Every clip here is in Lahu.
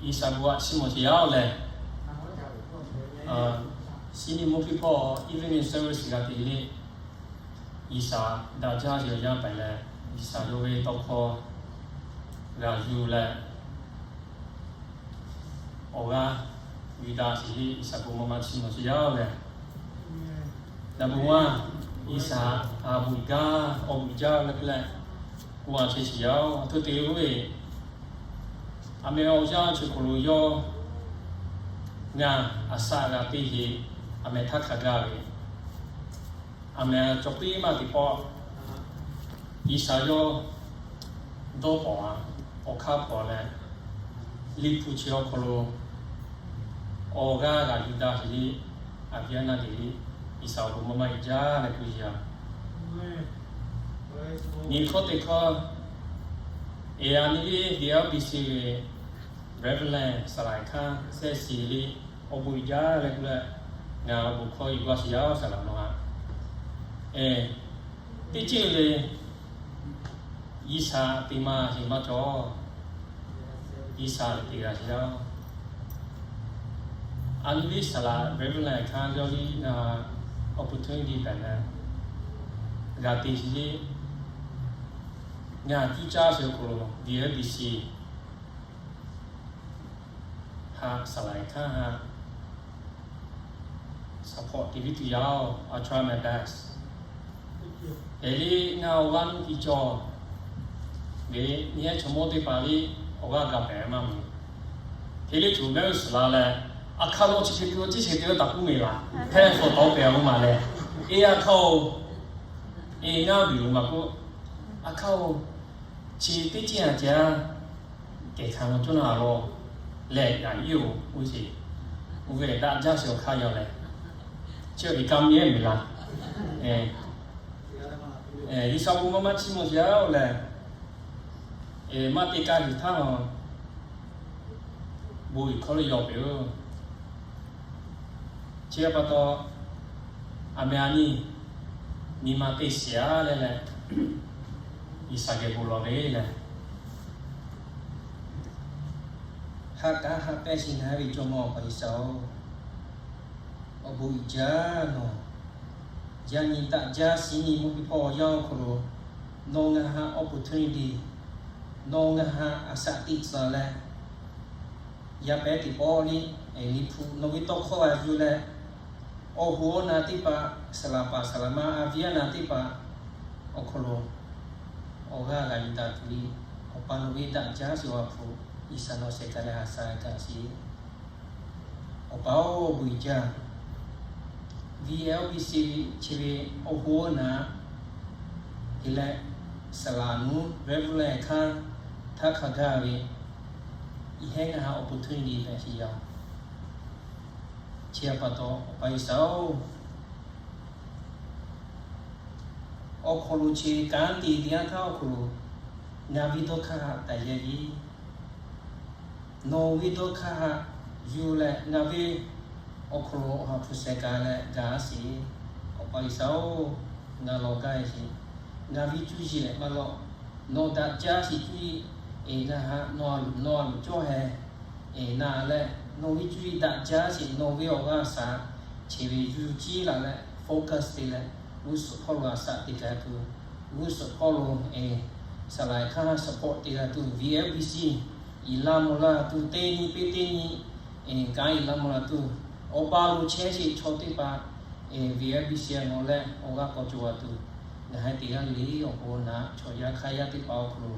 G'uiˬsha bon aꞈ chiˇ mvuh sheˍ yaˇ-oˬ lehˬ, Sydney mvuhˇ hkiˇ hpawˇ evening service g'a te le, G'uiˬsha daꞈ jaˇ sheˍ yaˇ pehˍ leh, G'uiˬsha yawˇ ve tawˇ hkawˇ g'a yuˬ leh, awˬ g'aˇ yuˬ daꞈ sheˍ le. G'uiˬsha bon maˇ maˇ chiˇ mvuh sheˍ yaˇ-oˬ lehˬ, daꞈ bon maˇ, G'uiˬsha a bon uiˍ jaˇ, awˬ bon uiˍ jaˇ leh hk'e leh, k'oˆ a chehˇ sheˍ yaˇ-oˬ. Aˬ htoꞈ te oˇ ve, aˬ meh awˬ yanˇ chi hk'aw lo yawˇ ngaˬ aˬ saꞈ g'a te sheˍ, aˬ meh htaˇ hk'a gaˇ ve, aˬ meh cawˬ piˇ maˇ teꞈ pawˆ, G'uiˬsha yawˇ dawˇ pawˍ a, awˬ hk'aˇ hpawˍ leh, Liꞈ hpu chi awˬ hk'aw lo awˬ g'aˇ g'a yuˬ daꞈ sheˍ le, aˬ viˉ aˬ naˇ te le, G'uiˬsha awˬ bon maˇ maˇ uiˍ jaˇ leh k'oˆ yaˇ. Nyi hkawˇ teˇ hkawˇ, eˬ, a nyi le, D L B C ve Reverend Saˍlaˍ Hkanˇ Sehˇ Shiˍ le, awˬ bon uiˍ jaˇ leh k'oˆ leh, ngaˬ awˬ bon hkawˇ yuˬ gaˇ sheˍ yaˇ-oˬ, Saˍlaˍ nawˬ ha. Eˬ, teˇ ceuˬ le, G'uiˬsha te maˇ heˍ maˇ cawˬ, G'uiˬsha te g'a sheˍ yaˇ. A nyi le Saˍlaˍ Reverend Hkanˇ yawˇ liˇ ngaˬ opportunity pehˍ leh, g'a te sheˍ le, ngaˬ cuˇ caˇ sheˍ awˬ hk'aw lo D L B C ha Saˍlaˍ Hkanˇ ha support te viˉ tuˬ yaˇ-oˬ, I try my best. Eˬ le, ngaˬ awˬ g'aˇ nuˇ tiˍ cawˬ ve, nyi ehˉ chaw mawˇ teˇ hpaˍ le, awˬ g'aˇ g'a pehˍ maˇ mawˬ. Hk'e le tuˬ mehˆ g'uˇ suhˍ la leh, aˬ hk'aˇ lo chi hk'e te-o, chi hk'e te-o taꞈ k'oˆ meh laˬ, hpehˇ hk'aw tawˍ pehˍ-o maˬ leh, eˬ, aˬ hk'aˇ-oˬ, eˬ, ngaˇ biˬ-oˬ maˬ k'oˆ, aˬ hk'aˇ-oˬ, chi teˇ ceuˬ a ceh a kehˬ hkanˍ lo cawˇ na a law lehˬ, yaꞈ nyi-oˬ, oˇ sheˍ, oˇ ve daꞈ jaˇ sheˍ awˬ hk'aˇ yaw leh, chi awˬ e ka mi ehˉ miˬ laˬ. G'uiˬsha bon maˇ maˇ chiˇ mvuh sheˍ yaˇ-oˬ lehˬ, maˇ te ka yuˬ htaˇ, bon uiˍ hkawˇ lo yaw peuˬ-oˬ. Chi pa taw, aˬ meh a nyi nyi ma teˇ shiˍ a leh leh, G'uiˬsha geh bon lawˬ ve lehˬ, haꞈ kaˉ haꞈ pehnˇ sheˍ ngaˬ hui ve Jawˇmawˇ G'uiˬsha-oˬ, awˬ bon uiˍ jaˇ nawˬ. Yaꞈ nyi daꞈ jaˇ Sydney mvuhˇ hkiˇ hpawˇ awˬ yanˇ awˬ hk'aw lo, nawˬ ngaˬ ha opportunity, nawˬ ngaˬ ha aˬ saꞈ teˇ tcuh leh, yaˇ pehˉ teˇ pawˆ liˇ, Liꞈ hpu nawˬ ve tawˇ hkawˇ g'a yuˬ leh, awˬ hoˉ awˬ na teˇ hpaˍ, saˍlaˍ paˍ saˍlaˍ ma, a viˉ aˬ na teˇ hpaˍ awˬ hk'aw lo awˬ g'aˇ g'a yuˬ daꞈ tuˬ le. Awˬ pa nawˬ ve daꞈ jaˇ sheˍ awˬ hk'aw lo, G'uiˬsha nawˬ shehˍ hk'aˬ leh haꞈ shaˍ kaꞈ sheˍ. Awˬ pa-oˬ, awˬ bon uiˍ jaˇ. V L B C chi ve awˬ hoˉ awˬ na te leh, saˍlaˍ nuˇ Reverend Hkanˇ htaˇ hk'a gaˇ ve, iˉ hehˉ ngaˬ ha opportunity pehˍ sheˍ yaˇ. Chi pa taw, Awˬ pa G'uiˬsha-oˬ, awˬ hk'aw lo chi kanˉ te teˇ yanˇ htaˇ awˬ hk'aw lo, ngaˬ ve dawˇ hk'aˇ haꞈ taˍ yehˇ ve, nawˬ ve dawˇ hk'aˇ haꞈ yuˬ leh ngaˬ ve awˬ hk'aw lo awˬ ha hpu sheh ka leh gaˬ sheˍ. Awˬ pa G'uiˬsha-oˬ, ngaˬ lawˬ gaˇ sheˍ. Ngaˬ ve cuˇ yiˍ leh maˇ lawˬ, nawˬ daꞈ jaˇ sheˍ cuˇ yiˍ, eˬ, ngaˬ ha nawˬ a loˍ nawˬ a loˍ cawˇ heh, eˬ, na leh nawˬ ve cuˇ yiˍ daꞈ jaˇ sheˍ, nawˬ ve awˬ g'aˇ shaˍ, chi ve yuˬ ciˉ laˬ leh focus te leh, g'uˇ suhˍ hpawˇ lo aˬ saꞈ te g'a tuˬ, g'uˇ suhˍ hpawˇ lo, eˬ, saˍlaˍ Hkanˇ support te g'a tuˬ, V L B C iˉ laˇ mvuh laˇ tuˬ, teˇ nyi peˇ teˇ nyi, eˬ, kanˉ iˉ laˇ mvuh laˇ tuˬ, awˬ pa lo chehˇ sheˍ chaw teˇ hpaˍ, eˬ, V L B C a nawˬ leh awˬ g'aˇ k'awꞈ cawˬ g'a tuˬ, ngaˬ hui teˇ g'aˇ le le awˬ hk'aw lo na chaw yaˇ hk'aˇ yaˇ teˇ hpaˍ awˬ hk'aw lo,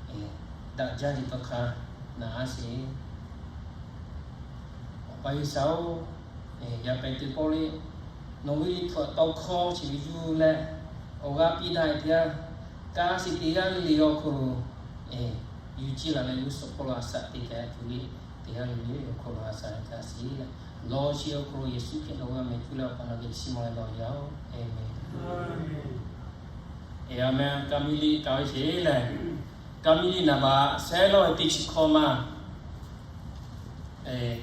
eˬ, daꞈ jaˇ ve tawˇ hk'aˇ na a sheˍ. Awˬ pa G'uiˬsha-oˬ, yaˇ pehˉ teˇ pawˆ le, nawˬ ve liꞈ hpu tawˇ hkawˇ chi ve yuˬ leh, awˬ g'aˇ piˇ daꞈ teˇ g'aˇ, ka shiˍ teˇ g'aˇ le le awˬ hk'aw lo, yuˬ ciˉ laˬ leh g'uˇ suhˍ hpawˇ lo aˬ saꞈ te g'a tuˬ le, teˇ g'aˇ le le awˬ hk'aw lo aˬ saꞈ g'a sheˍ leh, lawˬ sheˍ awˬ hk'aw lo Yeˍsuˆ Hkriꞈ nawˬ g'a meh cuˇ leh awˬ pa nawˬ geh chiˇ mvuh leh lawˬ yaˇ-oˬ, Aˍmenˍ. Eˬ, aˬ meh ka miˇ liˇ ka ve sheˍ lehˬ, ka miˇ liˇ naˍ baꞈ shehˉ lawˇ ve teˇ chi hkawˇ ma.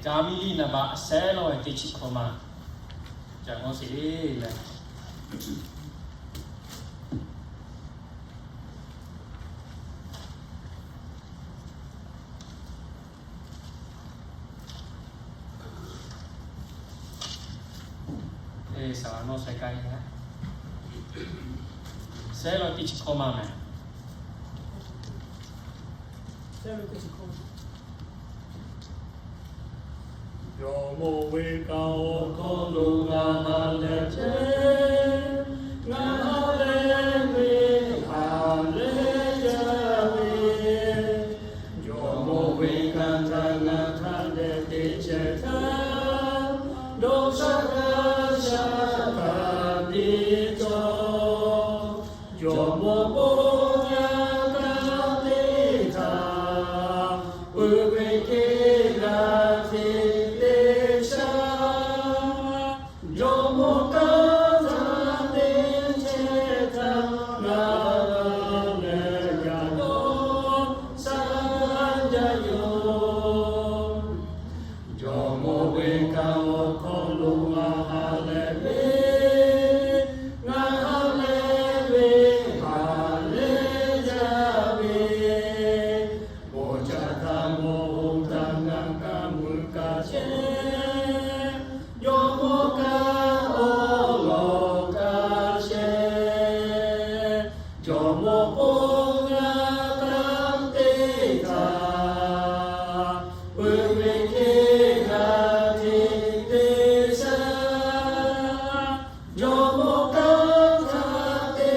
Ka miˇ liˇ naˍ baꞈ shehˉ lawˇ ve teˇ chi hkawˇ ma. Ca g'awˇ sheˍ lehˬ, Saˍ laꞈ nawˇ sheh kaˇ e. Sehˉ lo teˇ chi hkawˇ maˇ mehˍ. Jawˇ mawˇ ve kaꞈ awˬ hk'aw lo ngaˬ ha lehˬ chehˇ, ngaˬ ha lehˬ ve ha lehˬ jaˇ ve, Jawˇ mawˇ ve kanˇ htaˇ ngaˬ hk'a dehꞈ te chehˇ htaˇ, dawˇ shaˉ hkaˇ shaˉ htaꞈ te cawˇ. Jawˇ mawˇ bon yaˇ kanˇ te htaꞈ, peuˬ ve hk'e g'a hteꞈ te shaˉ. Jawˇ mawˇ kanˇ htaˇ te chehˇ htaˇ, ngaˬ lehˬ yaꞈ dawˇ shaˉ jaˇ yoˬ. Jawˇ mawˇ ve kanˇ awˬ hk'aw lo ngaˬ ha lehˬ ve, ngaˬ ha lehˬ ve ha lehˬ jaˇ ve, bon caˇ htaˇ mawˇ oˇ htaˇ ngaˬ kaˇ mui kaˇ chehˇ. Jawˇ mawˇ kanˇ awˬ lawn kaˇ shehˍ. Jawˇ mawˇ bon yaˇ kanˇ te htaꞈ, peuˬ ve hk'e g'a hteꞈ te shaˉ. Jawˇ mawˇ kanˇ htaˇ te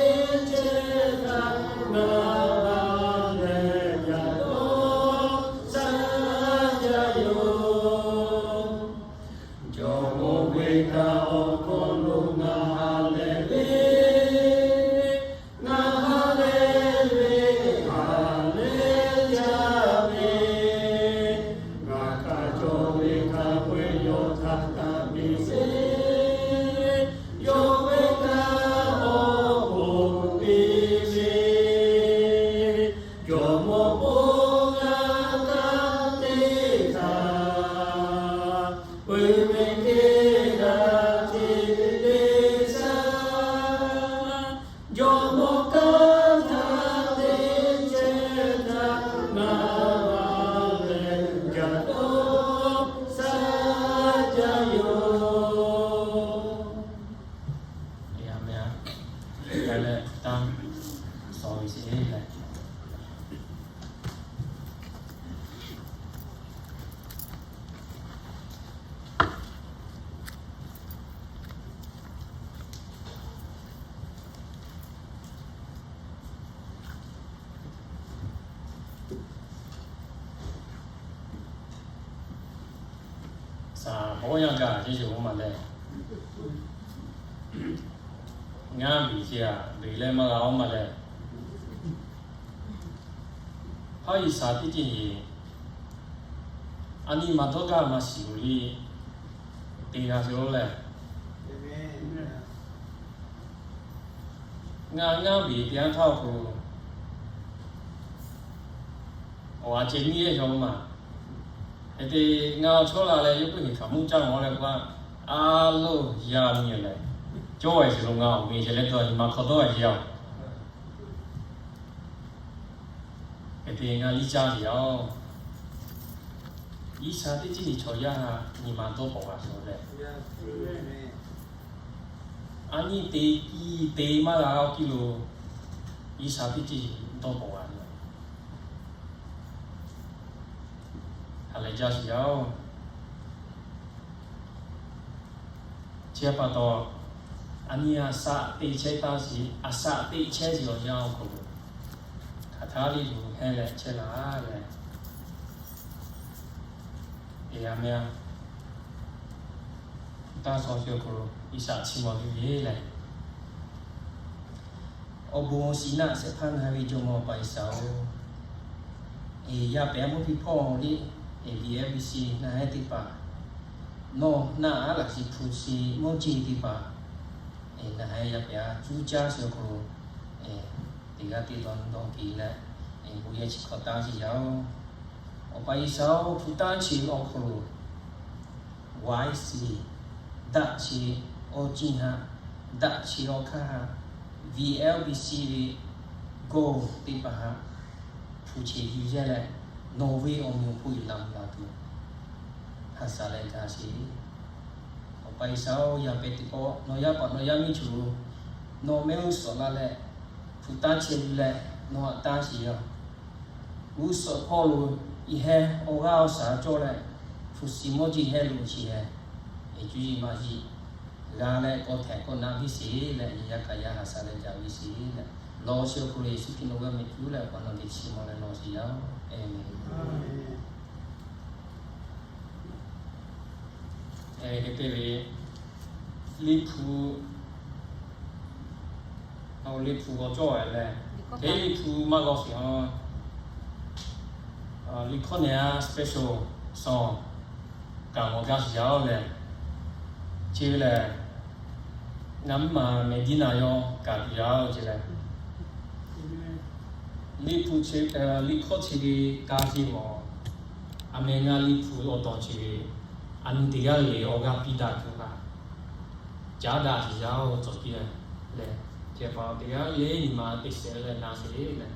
chehˇ htaˇ, ngaˬ ha lehˬ yaꞈ dawˇ shaˉ jaˇ yoˬ. Jawˇ mawˇ ve kanˇ awˬ hk'aw lo ngaˬ ha lehˬ ve, ngaˬ ha lehˬ ve ha lehˬ jaˇ ve, ngaˬ hk'a cawˬ ve hk'a peu-eˬ yawˇ htaꞈ taˇ piˇ sheˍ. Yawˇ ve kanˇ awˬ bon piˇ ve, Jawˇ mawˇ bon yaˇ kanˇ te htaꞈ, peuˬ ve hk'e g'a hteꞈ te shaˉ. Jawˇ mawˇ kanˇ htaˇ te chehˇ htaˇ, ngaˬ ha lehˬ yaꞈ dawˇ shaˉ jaˇ yoˬ. Yaꞈ nyi a, yaꞈ leh tanˇ shawˍ ve sheˍ leh, saˍ bawˇ yaˇ gaˬ ce yoˬ maˬ leh, ngaˇ miˬ ce a beˬ leh maˇ g'a oˇ maˬ leh, hpaˇ G'uiˬsha teˇ ceuˬ nyi, a nyi ma dawˇ gaˇ maˇ shiˍ loˬ le, te g'a ce oˇ leh, ngaˬ ngaˇ miˬ te yanˇ htaˇ awˬ hk'aw lo, awˬ a ceh nyiˇ yehˇ yaw maˬ, hk'e te ngaˬ awˬ chawˇ la leh yawˇ k'oˆ ve hkaoˍmonˇ caˇ mawˬ leh k'o, a loˬ yaˇ nyi leh, cawˇ ve shiˍ lo ngaˬ awˬ miˬ ce leh dawˇ nyi ma hk'aw dawˇ ve yaˇ. Hk'e te ngaˬ liˇ caˇ ve yaˇ-oˬ, G'uiˬsha teˇ ceuˬ nyi chaw yaˇ nyi ma dawˇ paw g'a shawˍ leh, a nyi te kiˇ te maˇ g'a oˇ kiˇ lo, G'uiˬsha teˇ ceuˬ dawˇ paw g'a ve, ha lehˬ jaˇ shiˍ yaˇ-oˬ. Chi pa taw, a nyi a shaꞈ teꞈ chehˇ taˇ shiˍ, a shaꞈ teꞈ chehˇ shiˍ awˬ yanˇ awˬ hk'aw lo, hk'aˬ htaˇ liˇ yuˬ hehnˇ leh chehˇ laˇ leh, e a meh a, tanˇ shawˍ shiˍ awˬ hk'aw lo G'uiˬsha chi mawˬ ve le. Awˬ bon shiˍ naˆ shehˍ hpaˇ ngaˬ hui ve Jawˇmawˇ Awˬ pa G'uiˬsha-oˬ, e yaˇ pehˍ mvuhˇ hpiˇ hpawˇ liˇ, e V F B C ngaˬ hui teˇ hpaˍ, nawˬ naˆ aˉ laꞈ shiˍ hpu shiˍ mvuhˇ ceˇ teˇ hpaˍ, e ngaˬ hui yaˇ pehˍ a cuˇ caˇ shiˍ awˬ hk'aw lo, e teˇ g'aˇ teˇ dawˇ dawˇ ke leh, e bon yehˬ chi hk'awꞈ tanˇ shiˍ yaˇ-oˬ. Awˬ pa G'uiˬsha-oˬ, hpu tanˇ chi awˬ hk'aw lo Y C, daꞈ chi awˬ ciˇ haꞈ, daꞈ chi awˬ hkanˇ haꞈ, V F B C ve goal teˇ hpaˍ haꞈ, hpu chi yuˬ yehˇ leh, nawˬ ve awˬ meh awˬ hponˇ yuˬ laˬ mvuh la tuˬ, ha shaˍ leh ga sheˍ. Awˬ Paˍiˍsaˍ-oˬ, yaˇ pehˍ teˇ k'awꞈ nawˬ yaˇ paˍ nawˬ yaˇ miˇ cawˬ lo, nawˬ mehˆ g'uˇ suhˍ la leh, hpu taˇ chehˇ ve leh nawˬ haꞈ taˇ shiˍ yaˇ. G'uˇ suhˍ hpawˇ lo i heh awˬ g'aˇ awˬ shaˍ cawˇ leh, hpu shiˍ mawˇ jeˇ heh lo chi heh, cuˇ yiˍ maˇ yiˍ g'a leh k'awꞈ htehꞈ k'awꞈ na piˇ sheˍ leh, yaˇ kaꞈ yaˇ haꞈ shaˍ leh caꞈ ve sheˍ leh, law chi awˬ hk'aw lo Yeˍsuˆ Hkriꞈ nawˬ g'a mehˍ cuˉ leh awˬ pa nawˬ te chi maw leh law sheˍ yaˇ-oˬ. Aˬ menˍ. Hk'e te ve, Liꞈ hpu, Liꞈ hpu g'aw cawˇ leh, teˇ Liꞈ hpu maˇ g'aw sheˍ-a. Liꞈ hkawˇ nehˬ-a special song kaꞈ g'aw gaˇ sheˍ yaˇ-oˬ leh, chi ve lehˬ, ngaˬ mvuhˇ maˬ Medina yawˇ kaꞈ tuˬ yaˇ-oˬ ce leh, Liꞈ hpu, Liꞈ hkawˇ chi ve ka sheˍ mawˬ. Aˬ mehˍ ngaˬ Liꞈ hpu awˬ tawˬ chi ve, a nu teˇ g'aˇ le awˬ g'aˇ piˇ daꞈ tuˬ kaꞈ, caˉ daꞈ sheˍ yaˇ-oˬ cawˬ piˇ leh, leh, ceh pa teˇ g'aˇ le nyi ma teˇ shehˍ leh na sheˍ leh,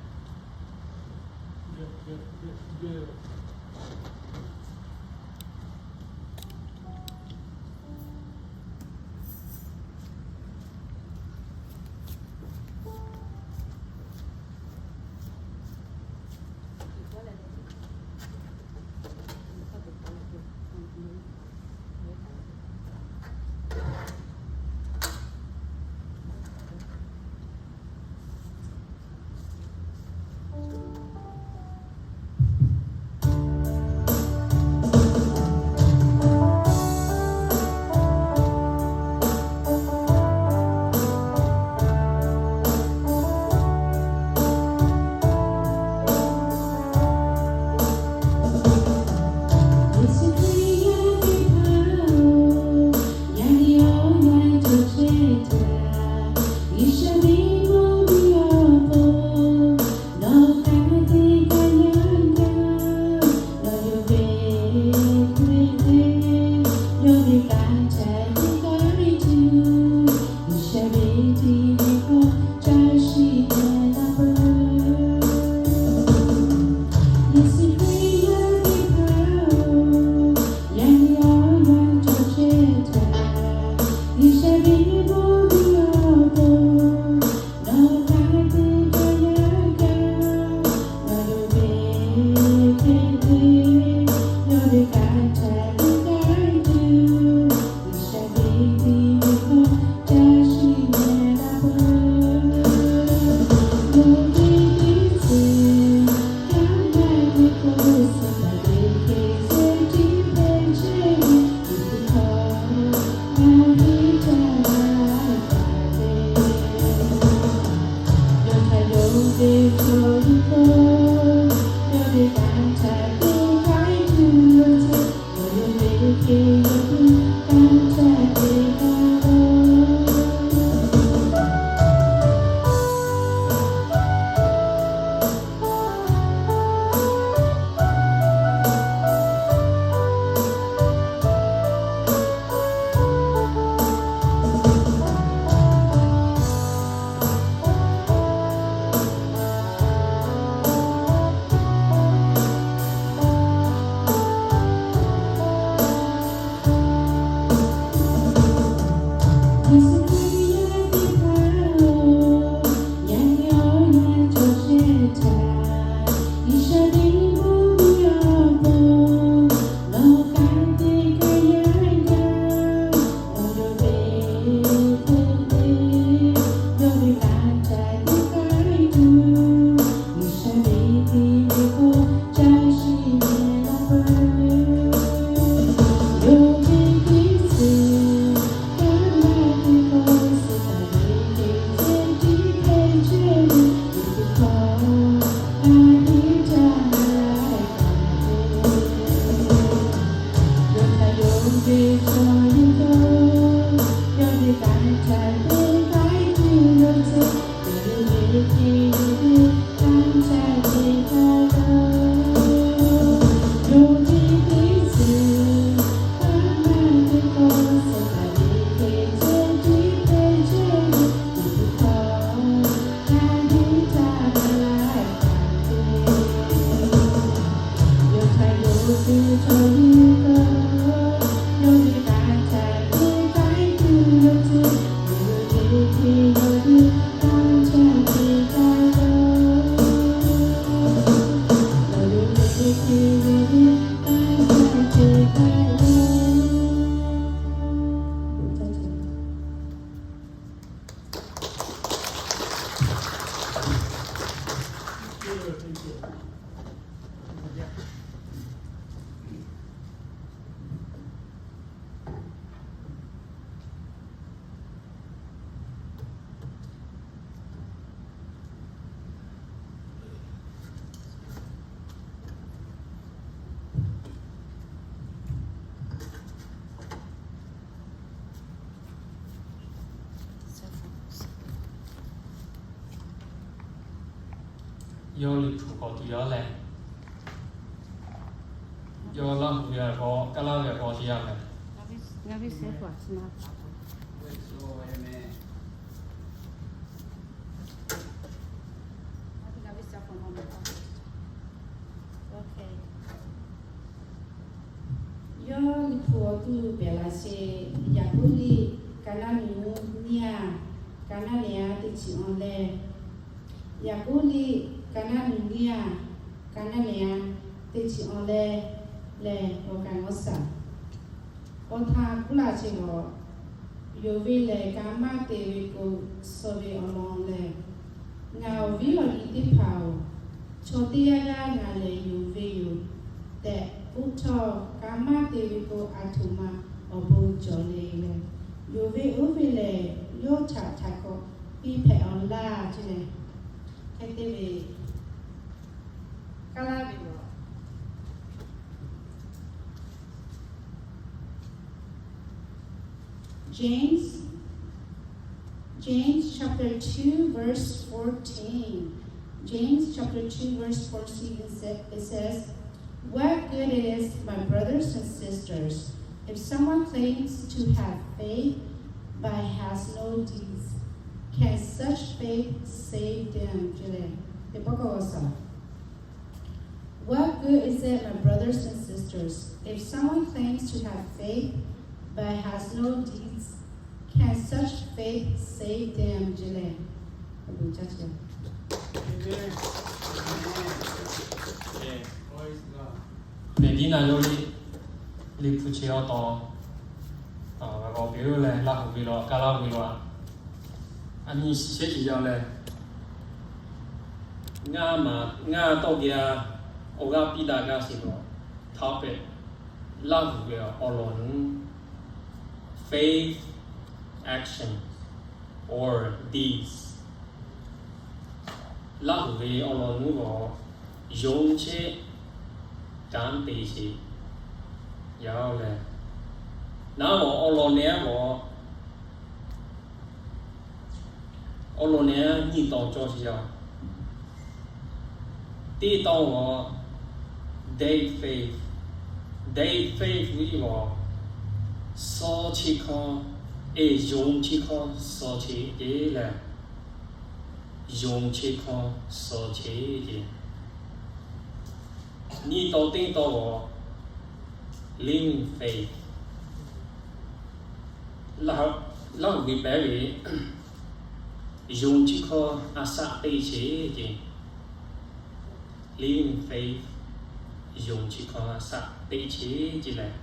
Yawˇ Liꞈ hpu k'awꞈ tuˬ yaˇ leh, yawˇ Laˇ huˍ ve awˬ hk'aw, Kaˉ laˇ ve awˬ hk'aw te yaˇ meh. Yawˇ Liꞈ hpu awˬ tuˬ pehˬ laˇ sheˍ. Yaˍkoˆ liꞈ, ka naˆ nuˬ nyiˇ aˬ, ka naˆ nehˬ aˬ teˇ chi awˬ leh, Yaˍkoˆ liꞈ, ka naˆ nuˬ nyiˇ aˬ, ka naˆ nehˬ aˬ teˇ chi awˬ leh, lehˬ awˬ kaˍ awˬ saˍ, awˬ htaꞈ kuˉ laˇ sheˍ lawˬ. Yonˍ ve lehˬ ka maˇ te ve k'o, suh ve awˬ lawn lehˬ, Ngaˬ awˬ viˉ awˬ nyi teˇ hpaˍ-oˬ, chaw teˇ g'aˇ g'aˇ ngaˬ lehˬ yonˍ ve yoˬ tehꞈ k'oˆ htawˇ, ka maˇ te ve k'o, aˬ htoꞈ ma awˬ bon cawˬ le leh, yonˍ ve oˇ ve lehˬ yawˇ htaꞈ htaꞈ k'awꞈ piˇ hpehꞈ awˬ laˇ ce leh, hk'e te ve Kaˉ laˇ ve yoˬ. James, James chapter two, verse fourteen. James chapter two, verse fourteen, it sa-, it says, "What good is, my brothers and sisters, if someone claims to have faith but has no deeds? Can such faith save them?" ဒီပုဂ္ဂိုလ်စာ What good is it, my brothers and sisters, if someone claims to have faith but has no deeds? Can such faith save them? ကျလဲ။ မ့ၢ်ဒိၼ်ယိလိ Liꞈ hpu chi awˬ taw, g'a g'aw piˇ leh Laˇ huˍ ve lo, Kaˉ laˇ ve lo, a nyi shiˍ shehˉ shiˍ yaˇ leh, ngaˬ maˬ ngaˬ tawˇ geh a awˬ g'aˇ piˇ daꞈ gaˇ sheˍ lo, htaꞈ pehꞈ Laˇ huˍ ve awˬ lawn nu, faith, action, or deeds. Laˇ huˍ ve awˬ lawn nu g'awˬ, yonˍ cheˆ kanˉ te sheˍ yaˇ leh, naˉ g'awˬ awˬ lawn nehˬ a g'awˬ, awˬ lawn nehˬ a nyiˇ taw cawˇ sheˍ yaˇ. Teˇ taw g'awˬ, dead faith. Dead faith ve g'awˬ, suh chi hkawˇ, e yonˍ chi hkawˇ suh chi te leh, yonˍ chi hkawˇ suh chi te. Nyiˇ taw teˇ taw g'awˬ, living faith. Laˇ huˍ ve pehˉ ve, yonˍ chi hkawˇ a shaꞈ teˇ chi ce. Living faith, yonˍ chi hkawˇ a shaꞈ teˇ chi ce leh.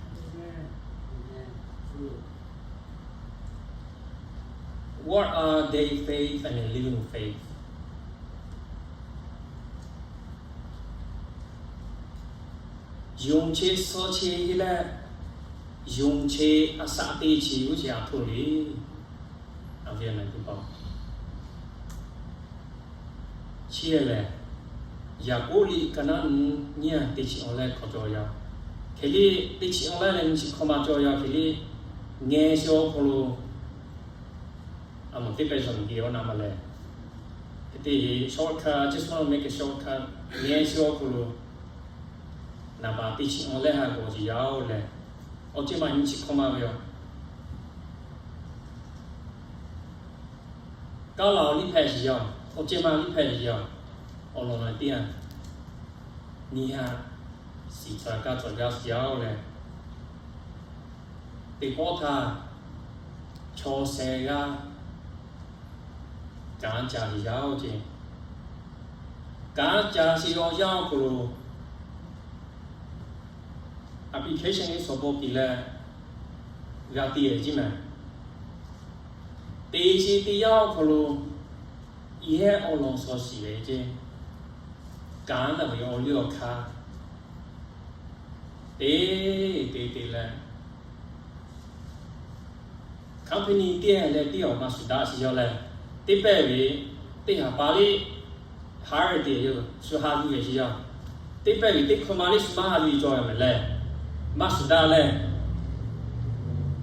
What are dead faith and living faith? Yonˍ cheˆ suh cheˆ leh, yonˍ cheˆ a shaꞈ teˇ chi g'uˇ chi a htoꞈ le. A ve a na tuˬ pa. Chi lehˬ, Yaˍkoˆ liꞈ ka naˆ nu nyiˇ aˬ teˇ chi awˬ leh hk'awꞈ cawˬ yaˇ. Hk'e le, teˇ chi awˬ leh leh nyi chi hk'awꞈ ma cawˬ yaˇ hk'e le, ngeh chi awˬ hk'aw lo a mawˬ teˇ pehˇ shaw miˬ geh awˬ na ma lehˬ, hk'e te shortcut, just wanna make a shortcut, ngeh chi awˬ hk'aw lo naˍ baˬ teˇ chi awˬ leh ha g'awˬ ce yaˇ-oˬ lehˬ, awˬ ceuˬ ma nyi chi hk'awꞈ ma ve yoˬ. Kaˉ laˇ awˬ liˇ hpehꞈ ce yaˇ, awˬ ceuˬ ma liˇ hpehꞈ ce yaˇ, awˬ lawn na teˇ yanˇ, nyi ha shiˍ tcuh kaˇ tcuh gaˇ shiˍ yaˇ-oˬ lehˬ, teˇ pawˆ htaˇ chaw sheh g'aˇ kanˉ ca ce yaˇ-oˬ ce. Kanˉ ca ce awˬ yanˇ awˬ hk'aw lo application e sawˍ bawˆ piˇ leh g'a te ve ce mehˬ. Te ce teˇ yanˇ awˬ hk'aw lo, i hehˉ awˬ lawn shaw shiˍ ve ce, kanˉ daꞈ ve awˬ liˇ awˬ hk'aˇ te te te leh, company teˇ leh teˇ awˬ maˇ shuˍ daꞈ shiˍ yaˇ leh, teˇ pehˇ ve teˇ ha pa liˇ hire te yoˬ, shu ha yuˬ ve shiˍ yaˇ. Teˇ pehˇ ve teˇ hkawꞈ ma liˇ shu maˇ ha yuˬ cawˬ ve mehˬ leh, maˇ shuˍ daꞈ leh,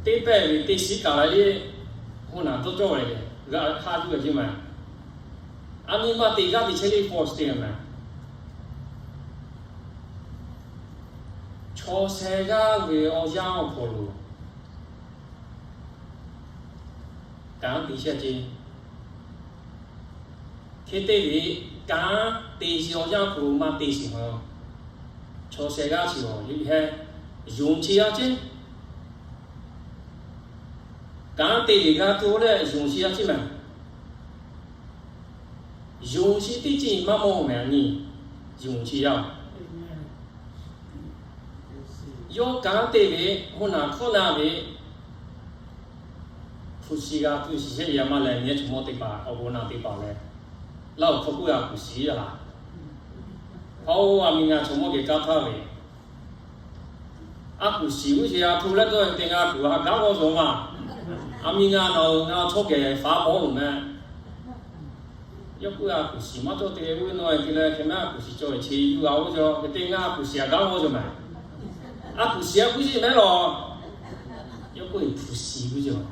teˇ pehˇ ve teˇ shiˉ kaꞈ la liˇ hoˆ naˍ tawˇ cawˇ ve leh, g'a ha yuˬ ve ce mehˬ. A nyi maˇ te g'aˇ te chehˇ liˇ force te ve mehˬ. Chaw sheh g'aˇ ve awˬ yanˇ awˬ hk'aw lo kanˉ te chehˇ ce. Hk'e te ve, kanˉ te shiˍ awˬ yanˇ awˬ hk'aw lo maˇ te shiˍ ma. Chaw sheh g'aˇ chi awˬ yehˬ heh yonˍ chi yaˇ ce. Kanˉ te ve g'a tuˬ leh yonˍ chi yaˇ ce mehˬ. Yonˍ chi teˇ ceuˬ maˇ mawˬ mehˍ a nyi. Yonˍ chi yaˇ yawˇ kanˉ te ve, mvuhˇ naw hkawˇ na ve, hpu shi g'a tuˬ shiˍ shehˆ yaˇ maˇ leh nyi, chaw mawˇ teˇ hpaˍ awˬ bon naˬ teˇ hpaˍ leh, laˇ awˬ hk'aw k'oˆ g'a kuˬ shiˍ yaˇ laˬ. Hpaˇ-oˬ, a miˬ ngaˬ chaw mawˇ geh kaˇ htaˇ ve, a kuˬ shiˍ g'uˇ sheˍ a htoꞈ leh dawˇ te ngaˬ kuˬ ha gaˉ g'awˇ shawˍ maˬ. A miˬ ngaˬ naˬ ngaˬ chaw geh faˍ bawˇ loˬ meh. Yawˇ k'oˆ a kuˬ shiˍ maˇ cawˇ te g'uˇ nawˬ e te leh hk'e mehˉ a kuˬ shiˍ cawˬ ve chi yuˬ g'a g'awˇ shawˍ, hk'e te ngaˬ a kuˬ shiˍ a gaˉ g'awˇ shawˍ meh. A kuˬ shiˍ a g'uˇ sheˍ mehˉ lawˬ. Yawˇ k'oˆ e hpu shi g'uˇ sheˍ.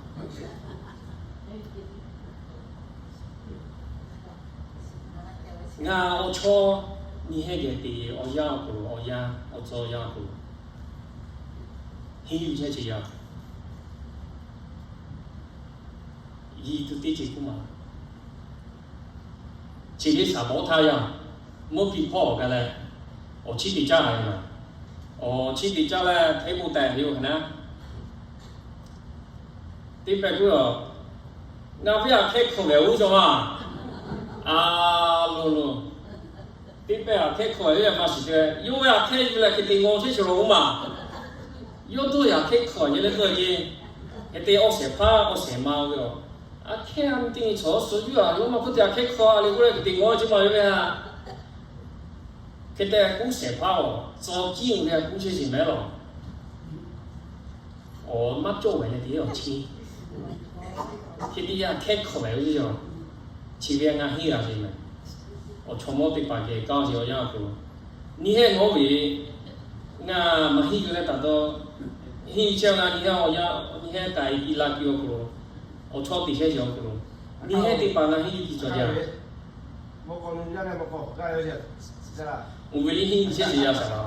Ngaˬ awˬ chawˇ nyi heh geh te awˬ yanˇ awˬ hk'aw lo, awˬ yanˇ awˬ tcuh awˬ yanˇ awˬ hk'aw lo, henˇ yuˬ chehˇ ce yaˇ. Yiˇ tuˬ teˇ ceuˬ k'oˆ ma. Chi ve shaˍ bawˇ htaˇ yaˇ, mvuhˇ piˇ hpawˇ awˬ ga leh, awˬ chiˇ te caˇ a ve maˬ. Awˬ chiˇ te caˇ leh hteˇ bon tehꞈ ve yoˬ hk'e naˉ. Teˇ pehˍ k'oˆ a, ngaˬ ve aꞈ hkehˇ hkawꞈ ve oˇ cawˬ maˬ. A loˬ loˬ. Teˇ pehˍ aꞈ hkehˇ hkawꞈ ve maˇ shiˍ te, yawˇ ve aꞈ hkehˇ yuˬ leh hk'e te ngaw chehˇ shuˍ lo oˇ maˬ. Yawˇ dawˇ yaꞈ hkehˇ hkawꞈ nyi leh dawˇ ce. Hk'e te awˬ shehˍ hpaˇ awˬ shehˍ ma ve aˬ, aꞈ hkehˇ a mi te nyi chaw suh yuˬ a, yawˇ maˇ hk'oˆ te aꞈ hkehˇ hkawꞈ a le k'oˆ leh hk'e te ngaw chehˇ maˬ ve ve ha. Hk'e te k'oˆ shehˍ hpaˇ awˬ tcuh kiˇ ve k'oˆ chehˇ shiˍ mehˉ lawˬ. Awˬ maˇ cawˇ ve leh te awˬ chi. Hk'e te yaˇ hkehˇ hkawꞈ ve oˇ ve yoˬ. Chi ve ngaˬ henˇ g'a ve mehˬ. Awˬ chaw mawˇ teˇ hpaˍ geh kaˇ ve awˬ yanˇ awˬ hk'aw lo, nyi heh ngawˉ ve, ngaˬ maˇ henˇ yuˬ leh taˍ dawˇ, henˇ yuˬ chehˇ ngaˬ nyi heh awˬ yanˇ, nyi heh k'ai piˇ laˇ piˇ awˬ hk'aw lo, awˬ chawˇ te chehˇ shiˍ awˬ hk'aw lo, nyi heh teˇ hpaˍ ngaˬ henˇ yuˬ tiˉ cawˬ jaˇ. Oˇ ve liˇ henˇ yuˬ chehˇ shiˍ yaˇ shaˍ la.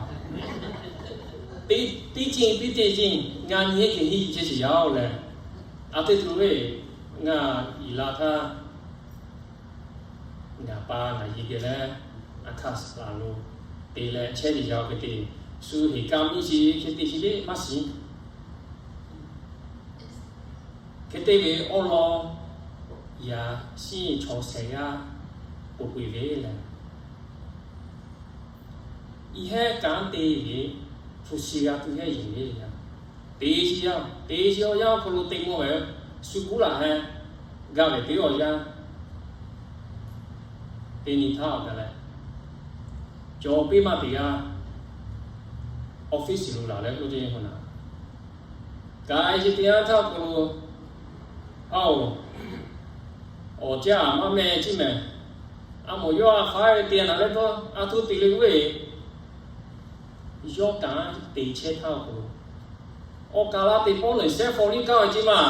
Teˇ ceuˬ teˇ ceuˬ ngaˬ nyi heh geh henˇ yuˬ chehˇ shiˍ yaˇ oˬ leh, a teˇ tuˬ ve ngaˬ yiˍ la htaˇ, ngaˬ pa ngaˬ yi geh leh, a hkaˇ suh la lo te leh chehˇ ve yaˇ oˬ hk'e te, shu heˍ kaˇ miˇ chi hk'e te chi le maˇ shiˍ. Hk'e te ve awˬ lawn yaꞈ shiˉ chaw sheh g'aˇ k'oˆ piˇ ve lehˬ, nyi heh kanˉ te ve hpu shi g'a tuˬ heh yuˬ ve yaˇ, te shiˍ yaˇ, te shiˍ awˬ yanˇ awˬ hk'aw lo te mawˇ ve, shu kuˉ laˬ heh gaˇ ve teˇ awˬ yanˇ, teˇ nyi htaˇ awˬ ga leh, cawˬ piˇ maˇ te g'aˇ, office lo laˬ leh k'oˆ ce k'o naˬ, k'ai ce teˇ yanˇ htaˇ awˬ hk'aw lo, a oˬ, awˬ caˇ maˇ meh ciˇ mehˍ. A mawˬ yawˇ a hk'aˇ ve te naˬ leh dawˇ a htoꞈ te le g'uˇ e, yawˇ kanˉ te chehˇ htaˇ awˬ hk'aw lo, awˬ kaˬ la teꞈ pawˆ lehˬ shehˉ hpaw liˇ kaˇ ve ce maˬ.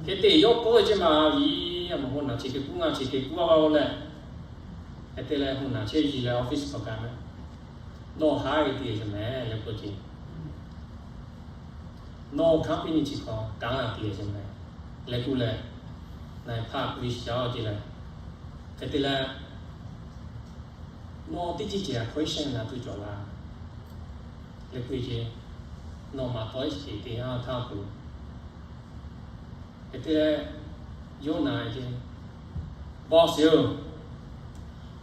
Hk'e te yawˇ kawˆ ve ce maˬ, a viˉ a mawˬ hk'oˆ naˬ chi te kuˉ ngaˇ chi te kuˉ a va oˬ leh, hk'e te leh hk'oˆ naˬ chehˇ yiˍ leh office hk'aw kaꞈ meh, nawˬ haˉ ve te ce mehˍ leh k'oˆ ce. Nawˬ company chi hk'aw kanˉ g'a te ce mehˍ leh k'oˆ leh, naˬ hpaˇ k'oˆ ve shiˍ yaˇ oˬ ce leh, hk'e te leh, nawˬ teˇ ceuˬ ceuˬ a question na tuˬ cawˬ la leh k'oˆ ce. Nawˬ maˍ tawˆ e shiˍ te yanˇ htaˇ k'o, hk'e te leh, yawˇ naˬ ce, boss oˬ,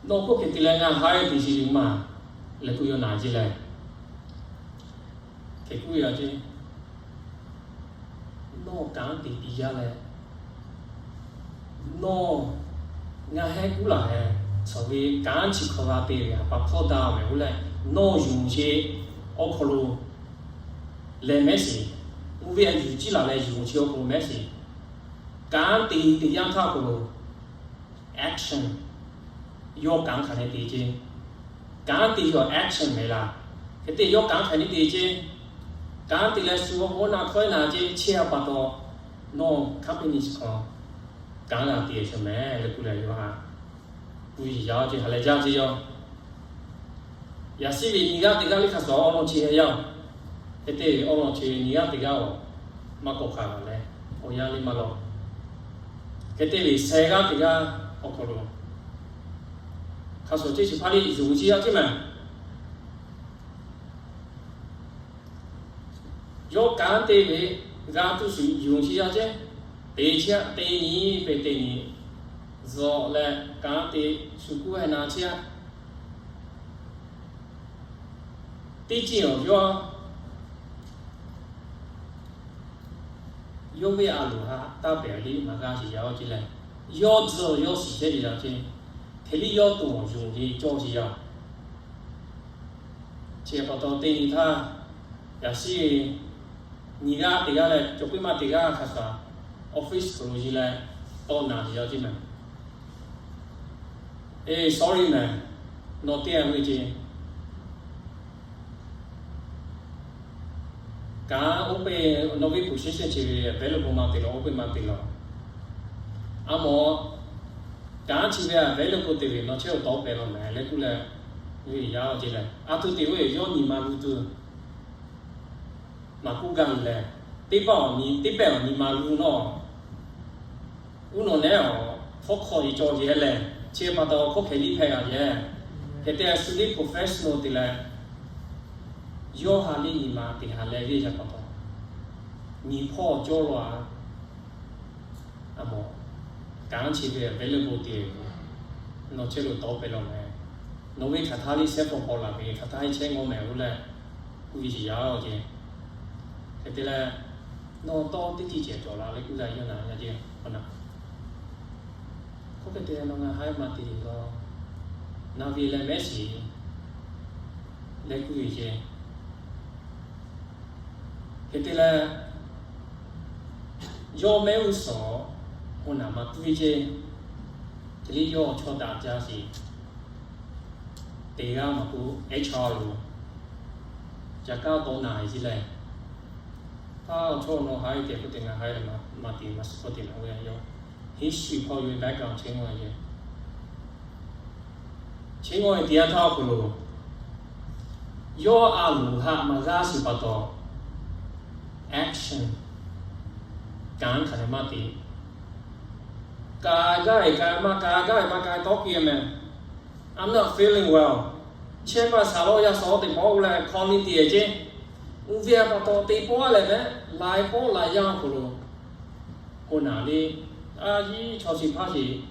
nawˬ k'oˆ hk'e te leh ngaˬ haˉ e te shiˍ ve maˬ leh k'oˆ yawˇ naˬ ce leh, hk'e k'oˆ ve a ce. Nawˬ kanˉ te piˇ yaˇ leh, nawˬ ngaˬ heh kuˉ laˬ heh, chaw ve kanˉ chi hk'aw g'a te ve a pa hpawˇ daꞈ ve oˬ leh, nawˬ yonˍ che awˬ hk'aw lo lehˬ mehˉ shiˍ, oˇ ve a yuˬ ciˉ laˬ leh yonˍ che awˬ hk'aw lo mehˉ shiˍ. Kanˉ te te yanˇ htaˇ awˬ hk'aw lo action, yawˇ kanˉ hk'aˬ ne te ce. Kanˉ te yawˇ action mehˍ laˬ. Hk'e te yawˇ kanˉ hk'aˬ ne te ce. Kanˉ te leh shu awˬ hk'aw naˬ hkawehˇ naˬ ce chehˇ a pa taw, nawˬ company chi hk'aw kanˉ g'a te a shawˍ mehˍ leh k'oˆ leh yawˇ haꞈ, k'oˆ yiˍ yaˇ oˬ ce ha leh jaˇ ce yaˇ. Yaꞈ shiˉ ve nyi g'aˇ teˇ g'aˇ liˇ hk'a shuˍ awˬ lawn chi heh yaˇ oˬ. Hk'e te ve awˬ lawn chi nyi g'aˇ teˇ g'aˇ awˬ maˇ k'awꞈ hk'aˬ laˬ leh, awˬ yanˇ liˇ maˇ lawˬ. Hk'e te ve sheh g'aˇ teˇ g'aˇ awˬ hk'aw lo hk'a shuˍ ceˇ shiˍ hpaˇ liˇ yonˍ chi yaˇ ceˇ maˬ. Yawˇ kanˉ te ve g'a tuˬ shuˍ yonˍ chi yaˇ ceˇ. Teˇ chi aꞈ teˇ nyi, pehˬ teˇ nyi zuhꞈ leh kanˉ te shuˍ kuˉ heh na chi aꞈ. Teˇ ceuˬ awˬ yawˇ, yawˇ ve a loˍ haꞈ taˇ pehˬ liˇ maˇ g'a shiˍ yaˇ awˬ ceˇ leh, yawˇ tzuhˇ yawˇ shiˍ chehˇ ve yaˇ ceˇ. Hk'e liˇ yawˇ tuˬ awˬ yonˍ ve cawˇ shiˍ yaˇ. Chi pa taw teˇ nyi htaˇ, yaꞈ shiˉ nyi g'aˇ teˇ g'aˇ leh cawˬ piˇ maˇ teˇ g'aˇ hk'a shuˍ office hk'aw lo yi leh tawˇ naˬ shiˍ yaˇ ceˇ maˬ. Eˬ, sorry maˬ, nawˬ teˇ g'aˇ ve ceˇ. Kanˉ oˇ peˇ, nawˬ ve position chi ve available maˇ te lawˬ, oˇ peˇ maˇ te lawˬ. A mawˬ, kanˉ chi ve available te ve nawˬ chehˇ lo tawˇ pehˍ lawˬ mehˍ leh kuˇ leh, ve yaˇ awˬ ceˇ leh a htoꞈ te ve yawˇ nyi ma lu tuˬ maˍ k'oˆ gaˇ ve lehˬ, teˇ pawˆ awˬ nyi, teˇ pehˇ awˬ nyi ma lu nawˬ uˉ nawˬ nehˉ awˬ hpawˇ hk'aw e cawˬ yehˬ lehˬ, chi pa taw hkawˇ hkeh liˇ hpehˇ g'a yehˬ. Hk'e te a shu liˇ professional te leh, yawˇ ha liˇ nyi ma te ha leh ve yaˇ pa taw, nyi hpawˇ cawˇ lawˬ a. A mawˬ, kanˉ chi ve available te, nawˬ chehˇ lo tawˇ pehˍ lawˬ mehˍ. Nawˬ ve hk'aˬ htaˇ liˇ shehˉ paw paw laˬ ve hk'aˬ htaˇ heˆ chehˇ ngawˇ mehˍ oˇ leh, kuˇ ve shiˍ yaˇ awˬ ceˇ. Hk'e te leh, nawˬ tawˇ teˇ ceuˬ cehˬ cawˬ la leh kuˇ leh yawˇ naˬ yaˇ ceˇ awˬ naˬ. Hk'oˆ hk'e te nawˬ ngaˬ haˉ maˇ te lawˬ, naˬ ve leh mehˉ shiˍ leh kuˇ ve ceˇ. Hk'e te leh, yawˇ mehˆ g'uˇ suhˍ awˬ naˬ maˇ tuˇ ve ceˇ. Hk'e liˇ yawˇ chaw daꞈ jaˇ sheˍ. Teˇ g'aˇ maˇ k'oˆ, H R lo, ca kaˇ tawˇ naˬ e ceˇ leh, a, chaw nawˬ haˉ e te k'oˆ te ngaˬ haˉ e leh maˇ te maˇ suh hkawˇ te naˬ ve yaˇ. History hpawˇ yawˇ ve background chehˇ ngawˇ e ceˇ. Chehˇ ngawˇ e teˇ yanˇ htaˇ awˬ hk'aw lo, yawˇ a loˍ haꞈ maˇ g'aˇ shiˍ pa taw, action, kanˉ hk'aˬ hk'e maˇ te. Ka gaˇ e ka maˇ ka gaˇ e maˇ ka tawˇ k'ai mehˍ. I'm not feeling well. Chehˇ maˇ sha lawˇ yaˇ suh teˇ pawˆ oˇ leh call liˇ te ceˇ. Uˇ ve a pa taw teˇ pawˆ leh mehˍ, laiˉ pawˆ laiˉ yaˇ awˬ hk'aw lo, oˇ naˬ le, a yiˉ chaw chi hpaˇ sheˍ,